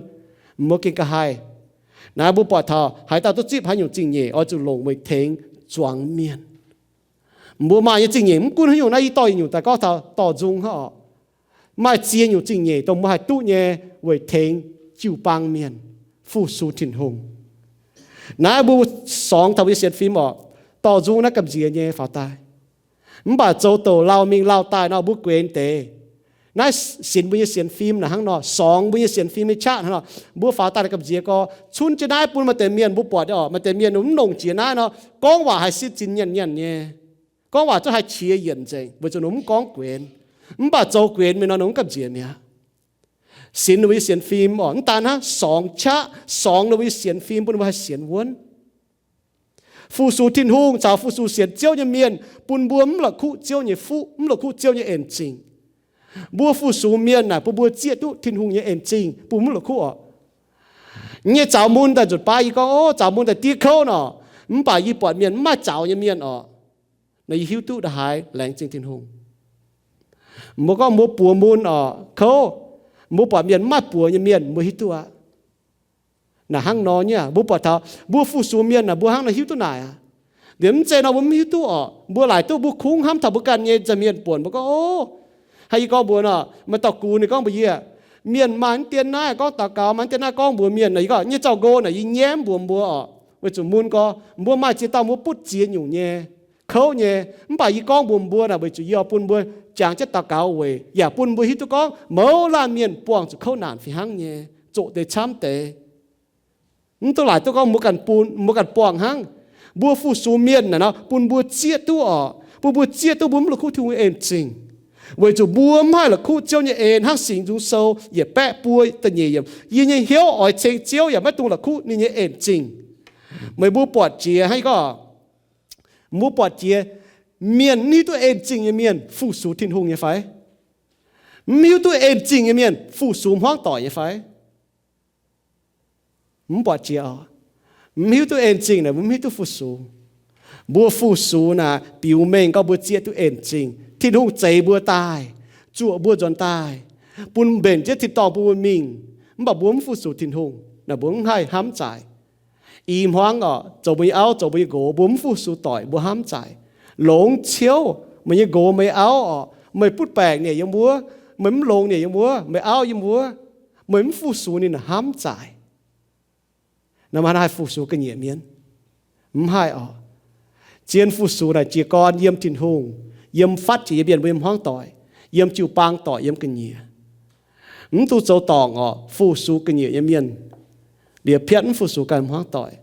mbuo gengh ga'haih. Naaiv mbuo buatc taux haaix dauh duqv zipv haaix nyungc zingh nyeic, oix zuqc longc weic tengx zuangx mienh. Mbuo maaih nyei zingh nyeic mv gunv haaix nyungc naaiv, yie dorh yietc nyungc daaih gorngv taux dorh nzung hnangv oc. Maaih ziex nyungc zingh nyeic dongh mbuo haih duqv nyei weic tengx jiu-baang mienh, fu-sux Tin-Hungh. Naaiv mbuo sorngx taux mbuo nyei sienx fim oc. dorh nzung naaiv gamh nziex nyei faaux daaih. Mv baac zoux douc lauh mingh lauh daaih nor, mbuo guenx deix. Naaiv sinx mbuo nyei sienx fim naaic hnangv nor, sorngx mbuo nyei sienx fim nyei qaqv hnangv nor. Mbuo faaux daaih gamh nziex gorx, cunv jienv naaiv bun maaih deix mienh mbuo buatc oc, maaih deix mienh ninh mv longc jiex naaiv nor, gorngv waac haih sitv zinh nyienh nyienh nyei. Gorngv waac zungv haih qiex yienc nzengc weic zuqc ninh mv gorngv guenx. Mv baac zoux guenx mingh nor ninh mv gamh nziex mi'aqv. Sinx ninh mbuo nyei sienx fim oc, mv daan hnangv, sorngx qaqv, sorngx ninh mbuo nyei sienx fim bun ninh mbuo haih sienx wuonv. Fu-sux Tin-Hungh caux fu-sux sienx Ziouv nyei mienh bun mbuo mv la'kuqv Ziouv nyei fuqv, mv la'kuqv Ziouv nyei en zingh. Mbuo fu-sux mienh naaic bun mbuo zieqv duqv Tin-Hungh nyei en zingh, bun mv la'kuqv oc. Yie nyei zaux mun daaih nzunc baav yie gorngv, ov, zaux mun daaih diev kouv nor, mv baac yie buatc mienh mv maaih zaux nyei mienh oc, nor yie hiuv duqv ndongc haaix laengz zingh Tin-Hungh. Mbuo gorngv mbuo buoz mun oc, kouv, mbuo buatc mienh mv maaih buoz nyei mienh, mbuo hiuv duqv aqv. Naaic hnangv nor nyei, mbuo buatc taux mbuo fu-sux mienh naaic, mbuo hnangv nor hiuv duqv naaic aqv. Liemh mv zeiz nor mbuo mv hiuv duqv oc. Mbuo laaic duqv mbuo kungx hnamv taux mbuo ganh nyei nza'hmien buonc, mbuo gorngv, ov, haaix, yie gorngv mbuox nor, maaih dorh gux ninh gorngv mbuox yie, mienh maaih mv dien naaiv gorngv daux gaux, maaih mv dien naaiv gorngv mbuox mienh nor, yie gorngv nyei zaux nqo naaic yie nyaiv mv mbuox mbuo oc, weic zuqc mun gorx mbuo maaih ziex dauh mbuo butv ziex nyungc nyei, kouv nyei. Mv baac yie gorngv mbuox mbuo naaic weic zuqc yie oix bun mbuo jangx jienv daux gaux weic, yaac bun mbuo hiuv duqv gorngv mouz laanh mienh buangh zuqc kouv naanc fih hnangv nyei, zoqc deix camv deix. Mv duqv laaic duqv gorngv mbuo ganh bun, mbuo ganh buangh hnangv. Mbuo fu-sux mienh naaic nor bun mbuo zieqv duqv oc, bun mbuo zieqv duqv mbuo mv la'kuqv Tin-Hungh en zingh. Weic zuqc mbuo mv haih la'kuqv Ziouv nyei en hnangv Singx Nzung Sou yietc baeqv buo da'nyeic yiemc, yie nyei hnyouv oix ceng Ziouv yaac maiv dungx la'kuqv ninh nyei en zingh. Meih mbuo buatc jiex hnangv gorngv, mbuo buatc jiex mienh mv hiuv duqv en zingh nyei mienh fu-sux Tin-Hungh nyei fai? Mv hiuv duqv en zingh nyei mienh fu-sux hmuangv doic nyei fai? Mv buatc jiex oc. Mv hiuv duqv en zingh naaic mbuo mv hiuv duqv fu-sux. Mbuo fu-sux naaic biux mengh gorngv mbuo zieqv duqv en zingh. Tin-Hungh zeix mbuo daaih, zuoqc mbuo nzuonx daaih, bun mbenc jienv tin-dorngh bun mbuo mingh. Mv baac mbuo mv fu-sux Tin-Hungh naaic mbuo mv haih hnamv zaaic. I hmuangv oc, zoux mbuo nyei auv, zoux mbuo nyei nqox, mbuo mv fu-sux doic, mbuo hnamv zaaic. Longx ciouv, meih nyei nqox, meih nyei auv oc, meih butv baengc ninh yiem wuov, meih mv longx ninh yiem wuov, meih auv yiem wuov, meih mv fu-sux ninh hnamv zaaic. Naaiv maaih haih fu-sux ga'nyiec mienh? Mv haih oc. Zien fu-sux naaic jiez gorn yiem Tin-Hungh, yiem fatv jiex yiem mienh mbuo nyei hmuangv doic, yiem jiu-baang doic, yiem ga'nyiec. Mv dungx zoux dorngc oc, fu-sux ga'nyiec nyei mienh, liepc piatv mv fu-sux ganh hmuangv doic.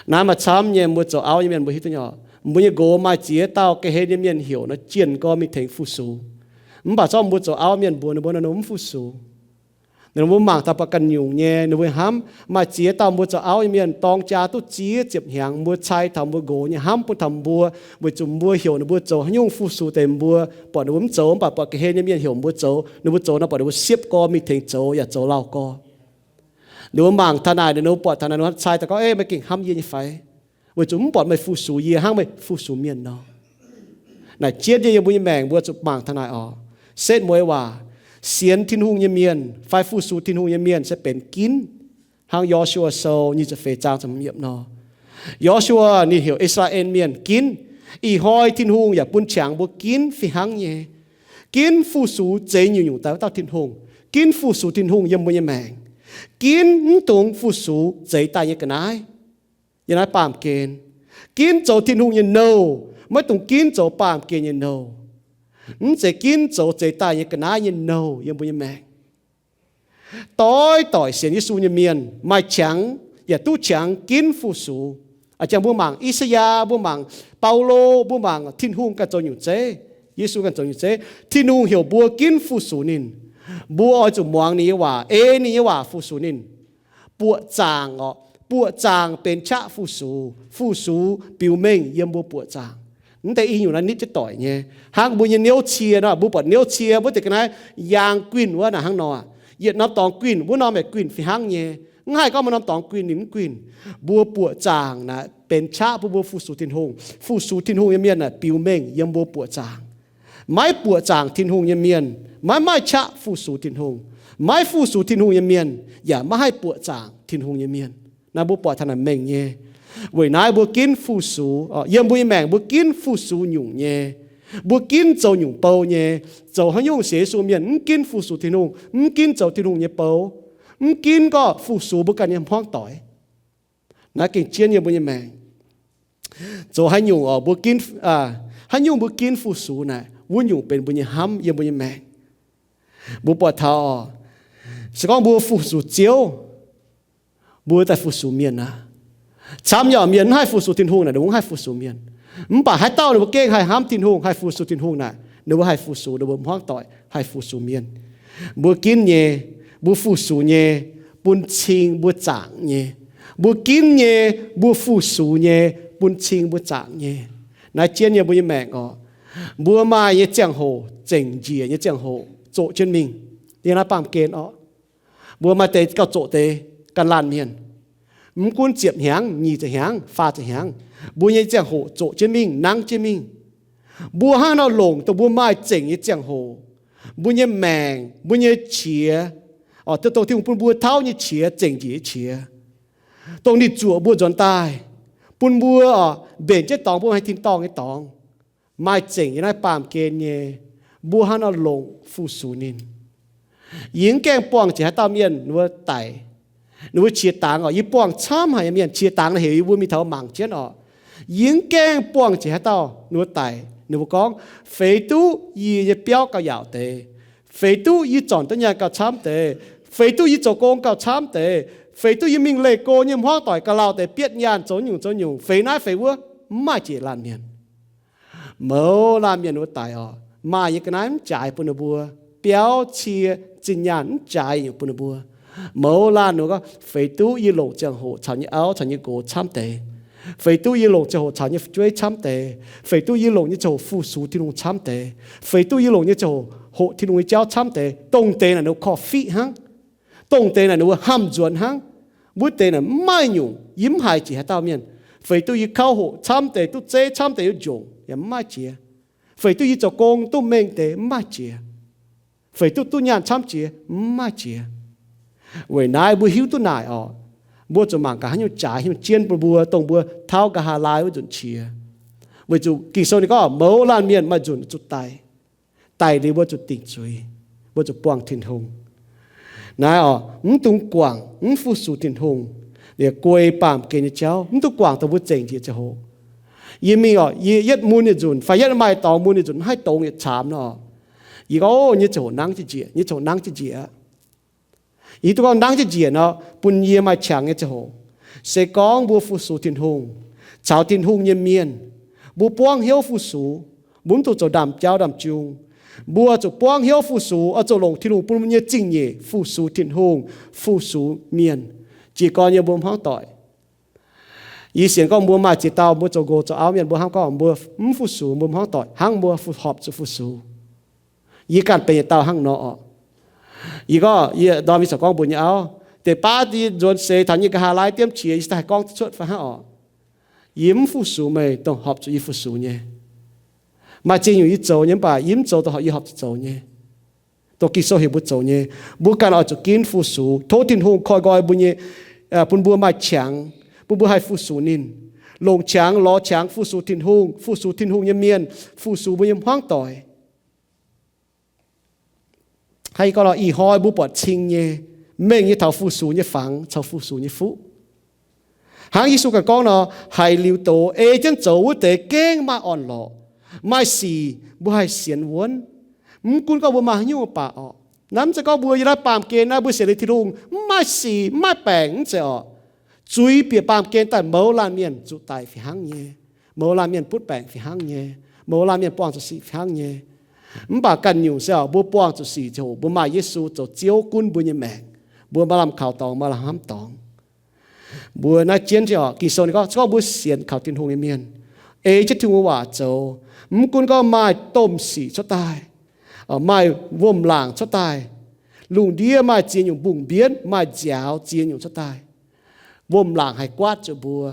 Naaiv maaih camv nyei, mbuo zoux auv nyei mienh mbuo hiuv duqv nyei oc. Mbuo nyei nqox maaih ziex dauh ga'hlen nyei mienh heuc nor, jienh gorn mingh tengx fu-sux. Mv baac zorqv mbuo zoux auv mienh mbuox ninh mbuo nor, ninh mbuo mv fu-sux. Ninh mbuo mangc taux buatc ganh nyungc nyei, ninh mbuo hnamv. Maaih ziex dauh mbuo zoux auv nyei mienh dorng jaa duqv ziex ziepc hnyangx, mbuo cai taux mbuo nqox nyei hnamv bun taux mbuo, weic zuqc mbuo heuc ninh mbuo zoux haaix nyungc fu-sux deix mbuo, buatc ninh mbuo mv zoux, mv baac buatc ga'hlen nyei mienh heuc mbuo zoux, ninh mbuo zoux nor buatc ninh mbuo siepv gorn mingh tengx zoux yaac zoux lauh gorn. Ninh mbuo mangc taux naaic, ninh mbuo buatc taux naaic, ninh mbuo cai daaih gorngv, Ei, meih gengh hnamv yie nyei fai? Weic zuqc mv buatc meih fu-sux yie hnangv meih fu-sux mienh nor. Naaic jienv nyei yie mbuo nyei maengc mbuo zuqc mangc taux naaic oc. Setv mueiz waac, sienx Tin-Hungh nyei mienh fai fu-sux Tin-Hungh nyei mienh se benx ginv. Hnangv Yo^su^waa Sou nyic ziepc feix zaang ziepc hmz yiemc nor, Yo^su^waa ninh heuc I^saa^laa^en Mienh ginv. Ih hnoi Tin-Hungh yaac bun qangx mbuo ginv fih hnangv nyei. Ginv fu-sux zeix nyungc-nyungc daaih wuov dauh Tin-Hungh. Ginv fu-sux Tin-Hungh yiem mbuo nyei maengc. Ginv mv dungx fu-sux zeix daaih nyei ga'naaiv, yiem naaiv baamh gen. Ginv zoux Tin-Hungh nyei nouh, maiv dungx ginv zoux baamh gen nyei nouh. Mv zeiz ginv zoux zeix daaih nyei ga'naaiv nyei nouh yiem mbuo nyei maengc. Doix-doic sienx Yesu nyei mienh maaih qangx yaac duqv qangx ginv fu-sux. A'jang mbuo mangc I^saa^yaa, mbuo mangc Baulo, mbuo mangc Tin-Hungh ganh zoux nyungc zeiv, Yesu ganh zoux nyungc zeiv. Tin-Hungh heuc mbuo ginv fu-sux ninh. Mbuo oix zuqc muangx ninh nyei waac, ei ninh nyei waac fu-sux ninh. Buoqc zaangc oc, buoqc zaangc benx qaqv fu-sux. Fu-sux biux mengh yiem mbuo buoqc zaangc. Mv deix i nyungc naaiv nitv jienv doic nyei. Hnangv mbuo nyei niouv cie nor, mbuo buatc niouv cie wuov deix ga'naaiv yaang guinh wuov naaic hnangv nor, yietc norm dorngx guinh wuov norm yaac guinh fih hnangv nyei. Mv haih gorngv maaih norm dorngx guinh ninh mv guinh. Mbuo buoqc zaangc naaic benx qaqv bun mbuo fu-sux Tin-Hungh. Fu-sux Tin-Hungh nyei mienh naaic biux mengh yiem mbuo buoqc zaangc. Maiv buoqc zaangc Tin-Hungh nyei mienh maiv maaih qaqv fu-sux Tin-Hungh. Maiv fu-sux Tin-Hungh nyei mienh yaac maiv haih buoqc zaangc Tin-Hungh nyei mienh. Naaiv mbuo buatc taux naaic mengh nyei. Weic naaiv mbuo ginv fu-sux, yiem mbuo nyei maengc mbuo ginv fu-sux nyungc nyei. Mbuo ginv zoux nyungc bou nyei. Zoux haaix nyungc sienx Yesu mienh mv ginv fu-sux Tin-Hungh, mv ginv zoux Tin-Hungh nyei bou, mv ginv gorngv fu-sux mbuo ganh nyei hmuangv doic. Naaiv gengh jienv yiem mbuo nyei maengc. Zoux haaix nyungc oc, mbuo ginv, haaix nyungc mbuo ginv fu-sux naaic, wuov nyungc benx mbuo nyei hnamv yiem mbuo nyei maengc. Mbuo buatc taux oc, se gorngv mbuo fu-sux Ziouv, mbuo daaih fu-sux mienh aqv. Camv nyei oc, mienh mv haih fu-sux Tin-Hungh naaic, ninh mbuo mv haih fu-sux mienh. Mv baac haaix dauh ninh mbuo gengh haih hnamv Tin-Hungh, haih fu-sux Tin-Hungh naaic, ninh mbuo haih fu-sux ninh mbuo hmuangv doic, haih fu-sux mienh. Mbuo ginv nyei, mbuo fu-sux nyei, bun cing mbuo zaangc nyei. Mbuo ginv nyei, mbuo fu-sux nyei, bun cing mbuo zaangc nyei. Naaiv jienv nyei mbuo nyei maengc oc, mbuo maaih nyei ziangh hoc, zengc njiec nyei ziangh hoc zoqc jienv mingh. Yiem naaiv baamh gen oc, mbuo maaih deix gauh zoqc deix ganh laanh mienh. Mv gunv ziepc hnyangx, nyic ziepc hnyangx, faah ziepc hnyangx, mbuo nyei ziangh hoc zoqc jienv mingh, nangv jienv mingh. Mbuo hnangv nor longc dongh mbuo maaih zengc nyei ziangh hoc, mbuo nyei maengc, mbuo nyei qiex, oc, dongh Tin-Hungh bun mbuo tauv nyei qiex, zengc njiec nyei qiex, dongh ninh zuoqc mbuo nzuonx daaih, bun mbuo, oc, mbenc jienv dorngx, mbuo haih tin-dorngh nyei dorngx, maaih zengc yiem naaiv baamh gen nyei, mbuo hnangv nor longc fu-sux ninh. Yie mv gaengh buangh jiex haaix dauh mienh ninh mbuo daic, ninh mbuo qiex dangx oc. Yie buangh camv haic nyei mienh qiex dangx naaic, heuc yie mbuo mingh taux mangc jienv oc. Yie mv gaengh buangh jiex haaix dauh ninh mbuo daic, ninh mbuo gorngv, feix duqv yie nyei biauv gauh yaauc deix, feix duqv yie zornc duqv nyaanh gauh camv deix, feix duqv yie zoux gong gauh camv deix, feix duqv yie mingh leih go nyei hmuangv doic gauh lauh deix, bietv nyaanh zoux nyungc zoux nyungc, feix naaiv feix wuov, mv maaih jiex laanh mienh. Mouz laanh mienh wuov daic oc, maaih nyei ga'naaiv mv jaaix bun ninh mbuo, biauv, cie, zinh nyaanh mv jaaix nyungc bun ninh mbuo. Mouz laanh ninh mbuo gorngv, feix duqv yie longc ziangh hoc caux nyei auv caux nyei nqox camv deix, feix duqv yie longc ziangh hoc caux nyei fu'jueiv camv deix, feix duqv yie longc nyei ziangh hoc fu-sux Tin-Hungh camv deix, feix duqv yie longc nyei ziangh hoc hoqc Tin-Hungh nyei jauv camv deix, dongh deix naaic ninh mbuo korv-fiqv hnangv. Dongh deix naaic ninh mbuo hnamv nzuonx hnangv. Wuov deix naaic mv maaih nyungc, yie mv haiz jiex haaix dauh mienh, feix duqv yie kauv hoqc camv deix, duqv zeiv camv deix, yie njongc, yaac mv maaih jiex. Feix duqv yie zoux gong duqv mengh deix, mv maaih jiex. Feix duqv duqv nyaanh camv jiex, mv maaih jiex. Weic naaiv mbuo hiuv duqv naaic oc, mbuo zuqc mangc gaax haaix nyungc jaaix, haaix nyungc jienv bun mbuo, dongh mbuo tauv nqa'haav laai wuov nzunc qiex. Weic zuqc Ging-Sou ninh gorngv mouz laanh mienh maaih nzunc zuqc daic. Daic liuz mbuo zuqc dingc zuiz, mbuo zuqc buangh Tin-Hungh. Naaiv oc, mv dungx guangc mv fu-sux Tin-Hungh, liuz guei baamh gen nyei jauv, mv dungx guangc dongh mbuo zengc njiec ziangh hoc. Yie mingh oc, yie yietv mun yietc nzunc fai yietv maaih dorngx mun yietc nzunc mv haih dongz yietc caamx nor, yie gorngv, o, nyei ziangh hoc nangv jienv njiec, nyei ziangh hoc nangv jienv njiec. Yie duqv gorngv nangv jienv njiec nor, bun yie maaih qangx nyei ziangh hoc. Se gorngv mbuo fu-sux Tin-Hungh, caux Tin-Hungh nyei mienh, mbuo buangv hnyouv fu-sux, mbuo mv dungx zoux ndaamv-jauv ndaamv-jung. Mbuo zuqc buangv hnyouv fu-sux, oix zuqc longc Tin-Hungh bun mbuo nyei zingh nyeic fu-sux Tin-Hungh, fu-sux mienh, jiez gorn nyei mbuo hmuangv doic. Yie sienx gorngv mbuo maaih ziex dauh mbuo zoux nqox zoux auv mienh, mbuo hnamv gorngv mbuo mv fu-sux mbuo hmuangv doic hnangv mbuo fu-, horpc zuqc fu-sux. Yie ganh benx yietc dauh hnangv nor oc. Yie gorngv, yie ndorm yie corc gorngv mbuox nyei auv, deix baav yie nzuonx seix taux nyei nqa'haav laai diemv qiex, yie daaih haih gorngv duqv cuotv fai hnangv oc. Yie mv fu-sux meih dongh horpc zuqc yie fu-sux nyei. Maaih ziex nyungc yie zoux nyei mv baac yie mv zoux dongh horpc yie horpc zuqc zoux nyei, dongh Ging-Sou heuc mbuo zoux nyei. Mbuo ganh oix zuqc ginv fu-sux, tov Tin-Hungh koi nqoi mbuo nyei, bun mbuo maaih qangx, bun mbuo haih fu-sux ninh, longc qangx lorz qangx fu-sux Tin-Hungh, fu-sux Tin-Hungh nyei mienh, fu-sux mbuo nyei hmuangv doic. Hnangv yie gorngv nor, ih hnoi mbuo buatc cing nyei, mengh nyei taux fu-sux nyei fangx caux fu-sux nyei fuqv. Hnangv Yesu ganh gorngv nor, haiz liuz doz ei jienv zoux wuov deix gengh maaih orn-lorqc. Maaih sic mbuo haih sienx wuonv. Mv gunv gorngv mbuo maaih haaix nyungc baac oc, naaiv mv zeiz gorngv mbuo yiem naaiv baamh gen naaiv mbuo sienx liuz Tin-Hungh mv maaih sic mv maaih baengc, mv zeiz oc. Zuiz bieqc baamh gen daaih mouz laanh mienh zuqc daic fih hnangv nyei. Mouz laanh mienh butv baengc fih hnangv nyei. Mouz laanh mienh buangh zuqc sic fih hnangv nyei. Mv baac ganh nyungc se oc, mbuo buangh zuqc sic ziangh hoc mbuo maaih Yesu zoux Ziouv gunv mbuo nyei maengc, mbuo maaih lamh kaux dorngx, maaih lamh hnamv dorngx. Mbuo naaiv jienv oc, Ging-Sou ninh gorngv, se gorngv mbuo sienx kaux Tin-Hungh nyei mienh, ei jienv Tin-Hungh waac zoux, mv gunv gorngv maaih domh sic cuotv daaih, maaih wuom-laangc cuotv daaih, lungh ndiev maaih ziex nyungc mbungh mbienv, maaih nziaaux ziex nyungc cuotv daaih, wuom-laangc haih guaatv zuqc mbuo,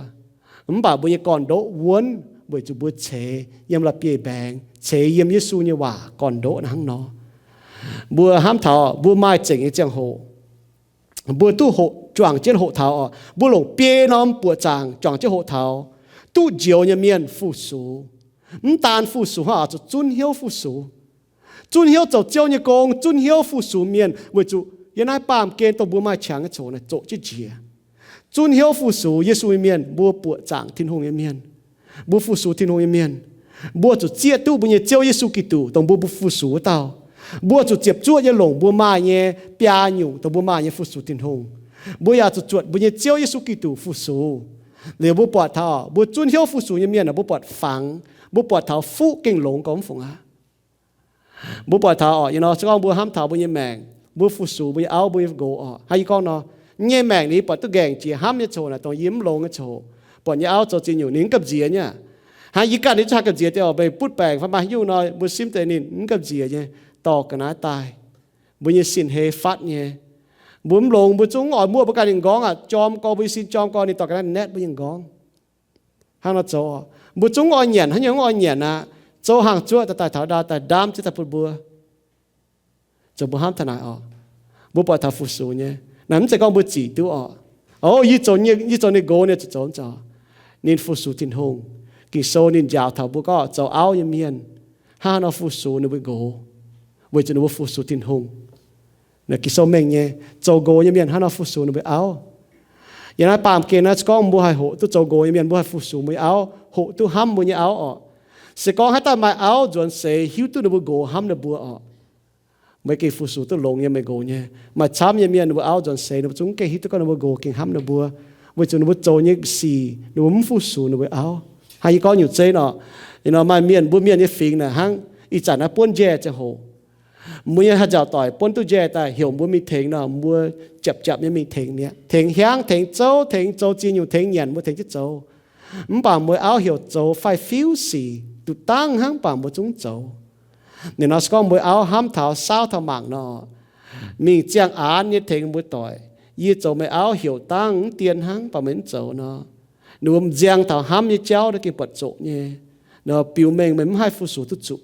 mv baac mbuo nyei gorn-ndoqv wuonv weic zuqc mbuo ceix yiem la'bieiv-mbaengx, ceix yiem Yesu nyei waac gorn-ndoqv hnangv nor. Mbuo hnamv taux mbuo maaih zengc nyei ziangh hoc, mbuo duqv hoqc, juangc jienv hoqc taux oc, mbuo longc biei norm buoqc zaangc juangc jienv hoqc taux, duqv njoux nyei mienh fu-sux. Mv daan fu-sux hnangv, oix zuqc zunv hnyouv fu-sux. Zunv hnyouv zoux Ziouv nyei gong, zunv hnyouv fu-sux mienh, weic zuqc yiem naaiv baamh gen dongh mbuo maaih qangx nyei coc naaic zoqc jienv njiec. Zunv hnyouv fu-sux Yesu nyei mienh, mbuo buoqc zaangc Tin-Hungh nyei mienh. Mbuo fu-sux Tin-Hungh nyei mienh, mbuo zuqc zieqv duqv mbuo nyei Ziouv Yesu Giduc, dongh mbuo, mbuo fu-sux wuov dauh. Mbuo zuqc ziepc zuoqv nyei longc mbuo maaih nyei biaa nyungc, dongh mbuo maaih nyei fu-sux Tin-Hungh. Mbuo yaac zuqc zuotc mbuo nyei Ziouv Yesu Giduc fu-sux. Liuz mbuo buatc taux mbuo zunv hnyouv fu-sux nyei mienh aah, mbuo buatc fangx, mbuo buatc taux fuqv gengh longx gormx fungc aqv. Mbuo buatc taux orqc, yie nor se gorngv mbuo hnamv taux mbuo nyei maengc, mbuo fu-sux mbuo nyei auv, mbuo nyei nqox orqc, hnangv yie gorngv nor, nyei maengc ninh buatc duqv nqaengc jiex hnamv nyei coc naaic, dongh yie mv longx nyei coc, buatc nyei auv zoux ziex nyungc ninh mv gamh nziex nyei aqv. Hnangv yie ganh ninh zungv haih gamh nziex deix orqc, meih butv baengc fai maaih haaix nyungc nor, mbuo simv deix ninh mv gamh nziex nyei, dorh ga'naaiv daaih. Mbuo nyei sin hei fatv nyei. Mbuo mv longx, mbuo zungv mv oix muoqv mbuo ganh nyei m'nqorngv aqv. Jorm gorx, mbuo nyei sin jorm gorx, ninh dorh ga'naaiv naetv mbuo nyei m'nqorngv. Hnangv nor zoux, mbuo zungv mv oix nyanc, haaix nyungc mv oix nyanc aqv. Zoux hangc zuoqv daaih, daaih taux ndau daaih ndaamv jienv daaih bun mbuo. Zoux mbuo hnamv taux naaic orqc, mbuo buatc taux fu-sux nyei. Naaic mv zeiz gorngv mbuo zic duqv orqc, o, yie zoux, yie zoux ninh nqox, ninh zuqc zoux, mv zeiz. Ninh fu-sux Tin-Hungh. Ging-Sou ninh njaaux taux mbuo gorngv zoux auv nyei mienh hnangv haaix nor fu-sux ninh mbuo nqox, weic zuqc ninh mbuo fu-sux Tin-Hungh. Ging-Sou mengh nyei, zoux nqox nyei mienh hnangv haaix nor fu-sux ninh mbuo auv. Yiem naaiv baamh gen naaiv se gorngv mbuo haih hoqc duqv zoux nqox nyei mienh, mbuo haih fu-sux mbuo nyei auv, hoqc duqv hnamv mbuo nyei auv orqc. Se gorngv haaix dauh maaih auv nzuonx seix hiuv duqv ninh mbuo nqox hnamv ninh mbuo orqc, meih gengh fu-sux duqv longx nyei, meih nqox nyei. Maaih camv nyei mienh ninh mbuo auv nzuonx seix ninh mbuo zungv mv gengh hiuv duqv gorngv ninh mbuo nqox gengh hnamv ninh mbuo, weic zuqc ninh mbuo zoux nyei sic ninh mbuo mv fu-sux ninh mbuo auv. Hnangv yie gorngv nyungc zeiv nor, maaih mienh, mbuo mienh nyei fingx naaic hnangv ih zanc naaiv buonv njaih ziangh hoc, mbuo nyei haaix nziaauc doic buonv duqv njaih daaih heuc mbuo mingh tengx nor, mbuo japc japc nyei mingh tengx mi'aqv. Tengx hiaangv, tengx zouv, tengx zoux ziex nyungc, tengx nyanc mbuo tengx jienv zoux. Mv baac mbuo auv heuc zoux faix-fiuv sic duqv dangv hnangv, mv baac mbuo zungv zoux. Ninh nor se gorngv mbuo auv hnamv taux saauv taux mangc nor, mingh ziangh aanx nyei tengx mbuo doic, yie zoux meih auv heuc dangv mv dien hnangv, mv baac meih mv zoux nor, ninh mbuo m'nziang taux hnamv nyei jauv naaiv gengh buatc zoqc nyei. Nor biux mengh meih mv haih fu-sux duqv zuqc.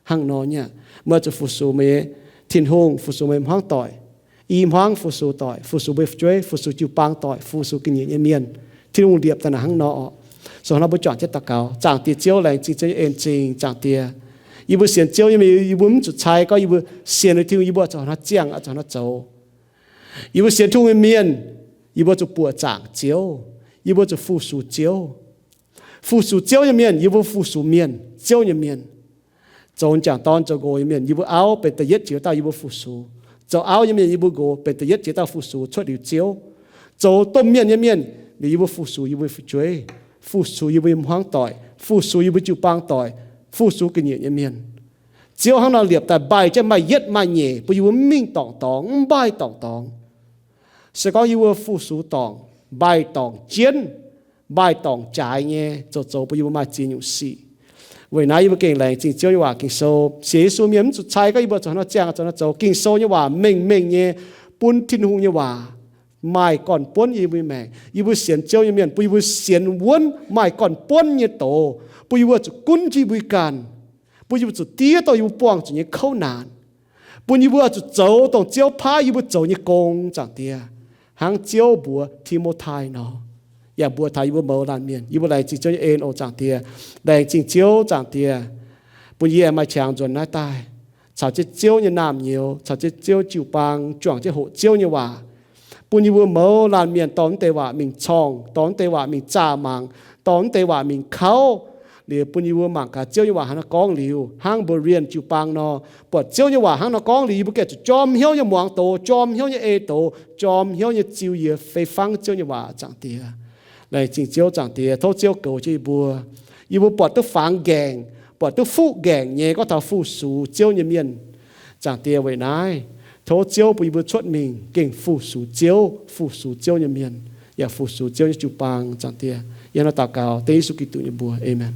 Hnangv nor nyei aqv, meih zuqc fu-sux meih Tin-Hungh, fu-sux meih hmuangv doic, i hmuangv fu-sux doic, fu-sux mbuo fu'jueiv, fu-sux jiu-baang doic, fu-sux ga'nyiec nyei mienh. Tin-Hungh liepc daaih naaic hnangv nor orqc. Zoux hnangv mbuo juangc jienv daux gaux. Zaangc Diex Ziouv, laengz zingh Ziouv nyei en-zingh. Zaangc Diex, yie mbuo sienx Ziouv nyei mienh, yie mbuo mv zuqc cai gorngv yie mbuo sienx liuz Tin-Hungh yie mbuo zuqc hnangv ziangh, zuqc hnangv zoux. Yie mbuo sienx Tin-Hungh nyei mienh, yie mbuo zuqc buoqc zaangc Ziouv. Yie mbuo zuqc fu-sux Ziouv. Fu-sux Ziouv nyei mienh, yie mbuo fu-sux mienh, Ziouv nyei mienh. Zoux m'jangc dorn zoux nqox nyei mienh, yie mbuo auv benx da'yietv jiex dauh yie mbuo fu-sux. Zoux auv nyei mienh, yie mbuo nqox benx da'yietv jiex dauh fu-sux cuotv liuz Ziouv. Zoux domh mienh nyei mienh, liuz yie mbuo fu-sux yie mbuo fu'jueiv, fu-sux yie mbuo nyei hmuangv doic, fu-sux yie mbuo jiu-baang doic, fu-sux ga'nyiec nyei mienh. Ziouv hnangv nor liepc daaih mbaih jienv maaih yietv maaih nyeic bun yie mbuo mv mingh dorngc dorngx, mv mbaih dorngc dorngx. Se gorngv yie mbuo fu-sux dorngc, mbaih dorngc jienv, mbaih dorngc jaaix nyei, zoux zoux bun yie mbuo maaih ziex nyungc sic. Weic naaiv yie mbuo gengh laengz zingh Ziouv nyei waac Ging-Sou. Sienx Yesu mienh mv zuqc cai gorngv yie mbuo zuqc hnangv nor ziangh, zuqc hnangv nor zoux. Ging-Sou nyei waac mengh mengh nyei, bun Tin-Hungh nyei waac maaih gorn-buonv yie mbuo nyei maengc. Yie mbuo sienx Ziouv nyei mienh bun yie mbuo sienx wuonv maaih gorn-buonv nyei doz, bun yie mbuo zuqc gunv jienv yie mbuo ganh, bun yie mbuo zuqc diev dongh yie mbuo buangh zuqc nyei kouv naanc, bun yie mbuo zuqc zoux dongh Ziouv paaiv yie mbuo zoux nyei gong, Zaangc Diex, hnangv Ziouv mbuox Ti^mo^tai nor, yaac mbuox taux yie mbuo mouz laanh mienh. Yie mbuo laengz zingh Ziouv nyei en oc, Zaangc Diex. Laengz zingh Ziouv, Zaangc Diex, bun yie aengx maaih qangx nzuonx naaiv daaih, caux jienv Ziouv nyei naamh nyouz, caux jienv Ziouv jiu-baang, juangc jienv hoqc Ziouv nyei waac, bun yie mbuo mouz laanh mienh dorh naaiv deix waac mingh corngh, dorh naaiv deix waac mingh zaah mangc, dorh naaiv deix waac mingh kauv, liuz bun yie mbuo mangc gaax Ziouv nyei waac haaix nor gorngv liuz, hnangv Berean jiu-baang nor, buatc Ziouv nyei waac hnangv nor gorngv liuz, yie mbuo gengh zuqc jorm hnyouv nyei muangx doz, jorm hnyouv nyei ei doz, jorm hnyouv nyei ziux yie fei fangv Ziouv nyei waac, Zaangc Diex. Laengz zingh Ziouv, Zaangc Diex. Tov Ziouv goux jienv yie mbuo. Yie mbuo buatc duqv fangx nqaengc, buatc duqv fuqv nqaengc nyei gorngv taux fu-sux Ziouv nyei mienh, Zaangc Diex. Weic naaiv, tov Ziouv bun yie mbuo cuotv mingh gengh fu-sux Ziouv, fu-sux Ziouv nyei mienh, yaac fu-sux Ziouv nyei jiu-baang, Zaangc Diex. Yie hnangv naaiv daux gaux dengv Yesu Giduc nyei mbuox. Aamen.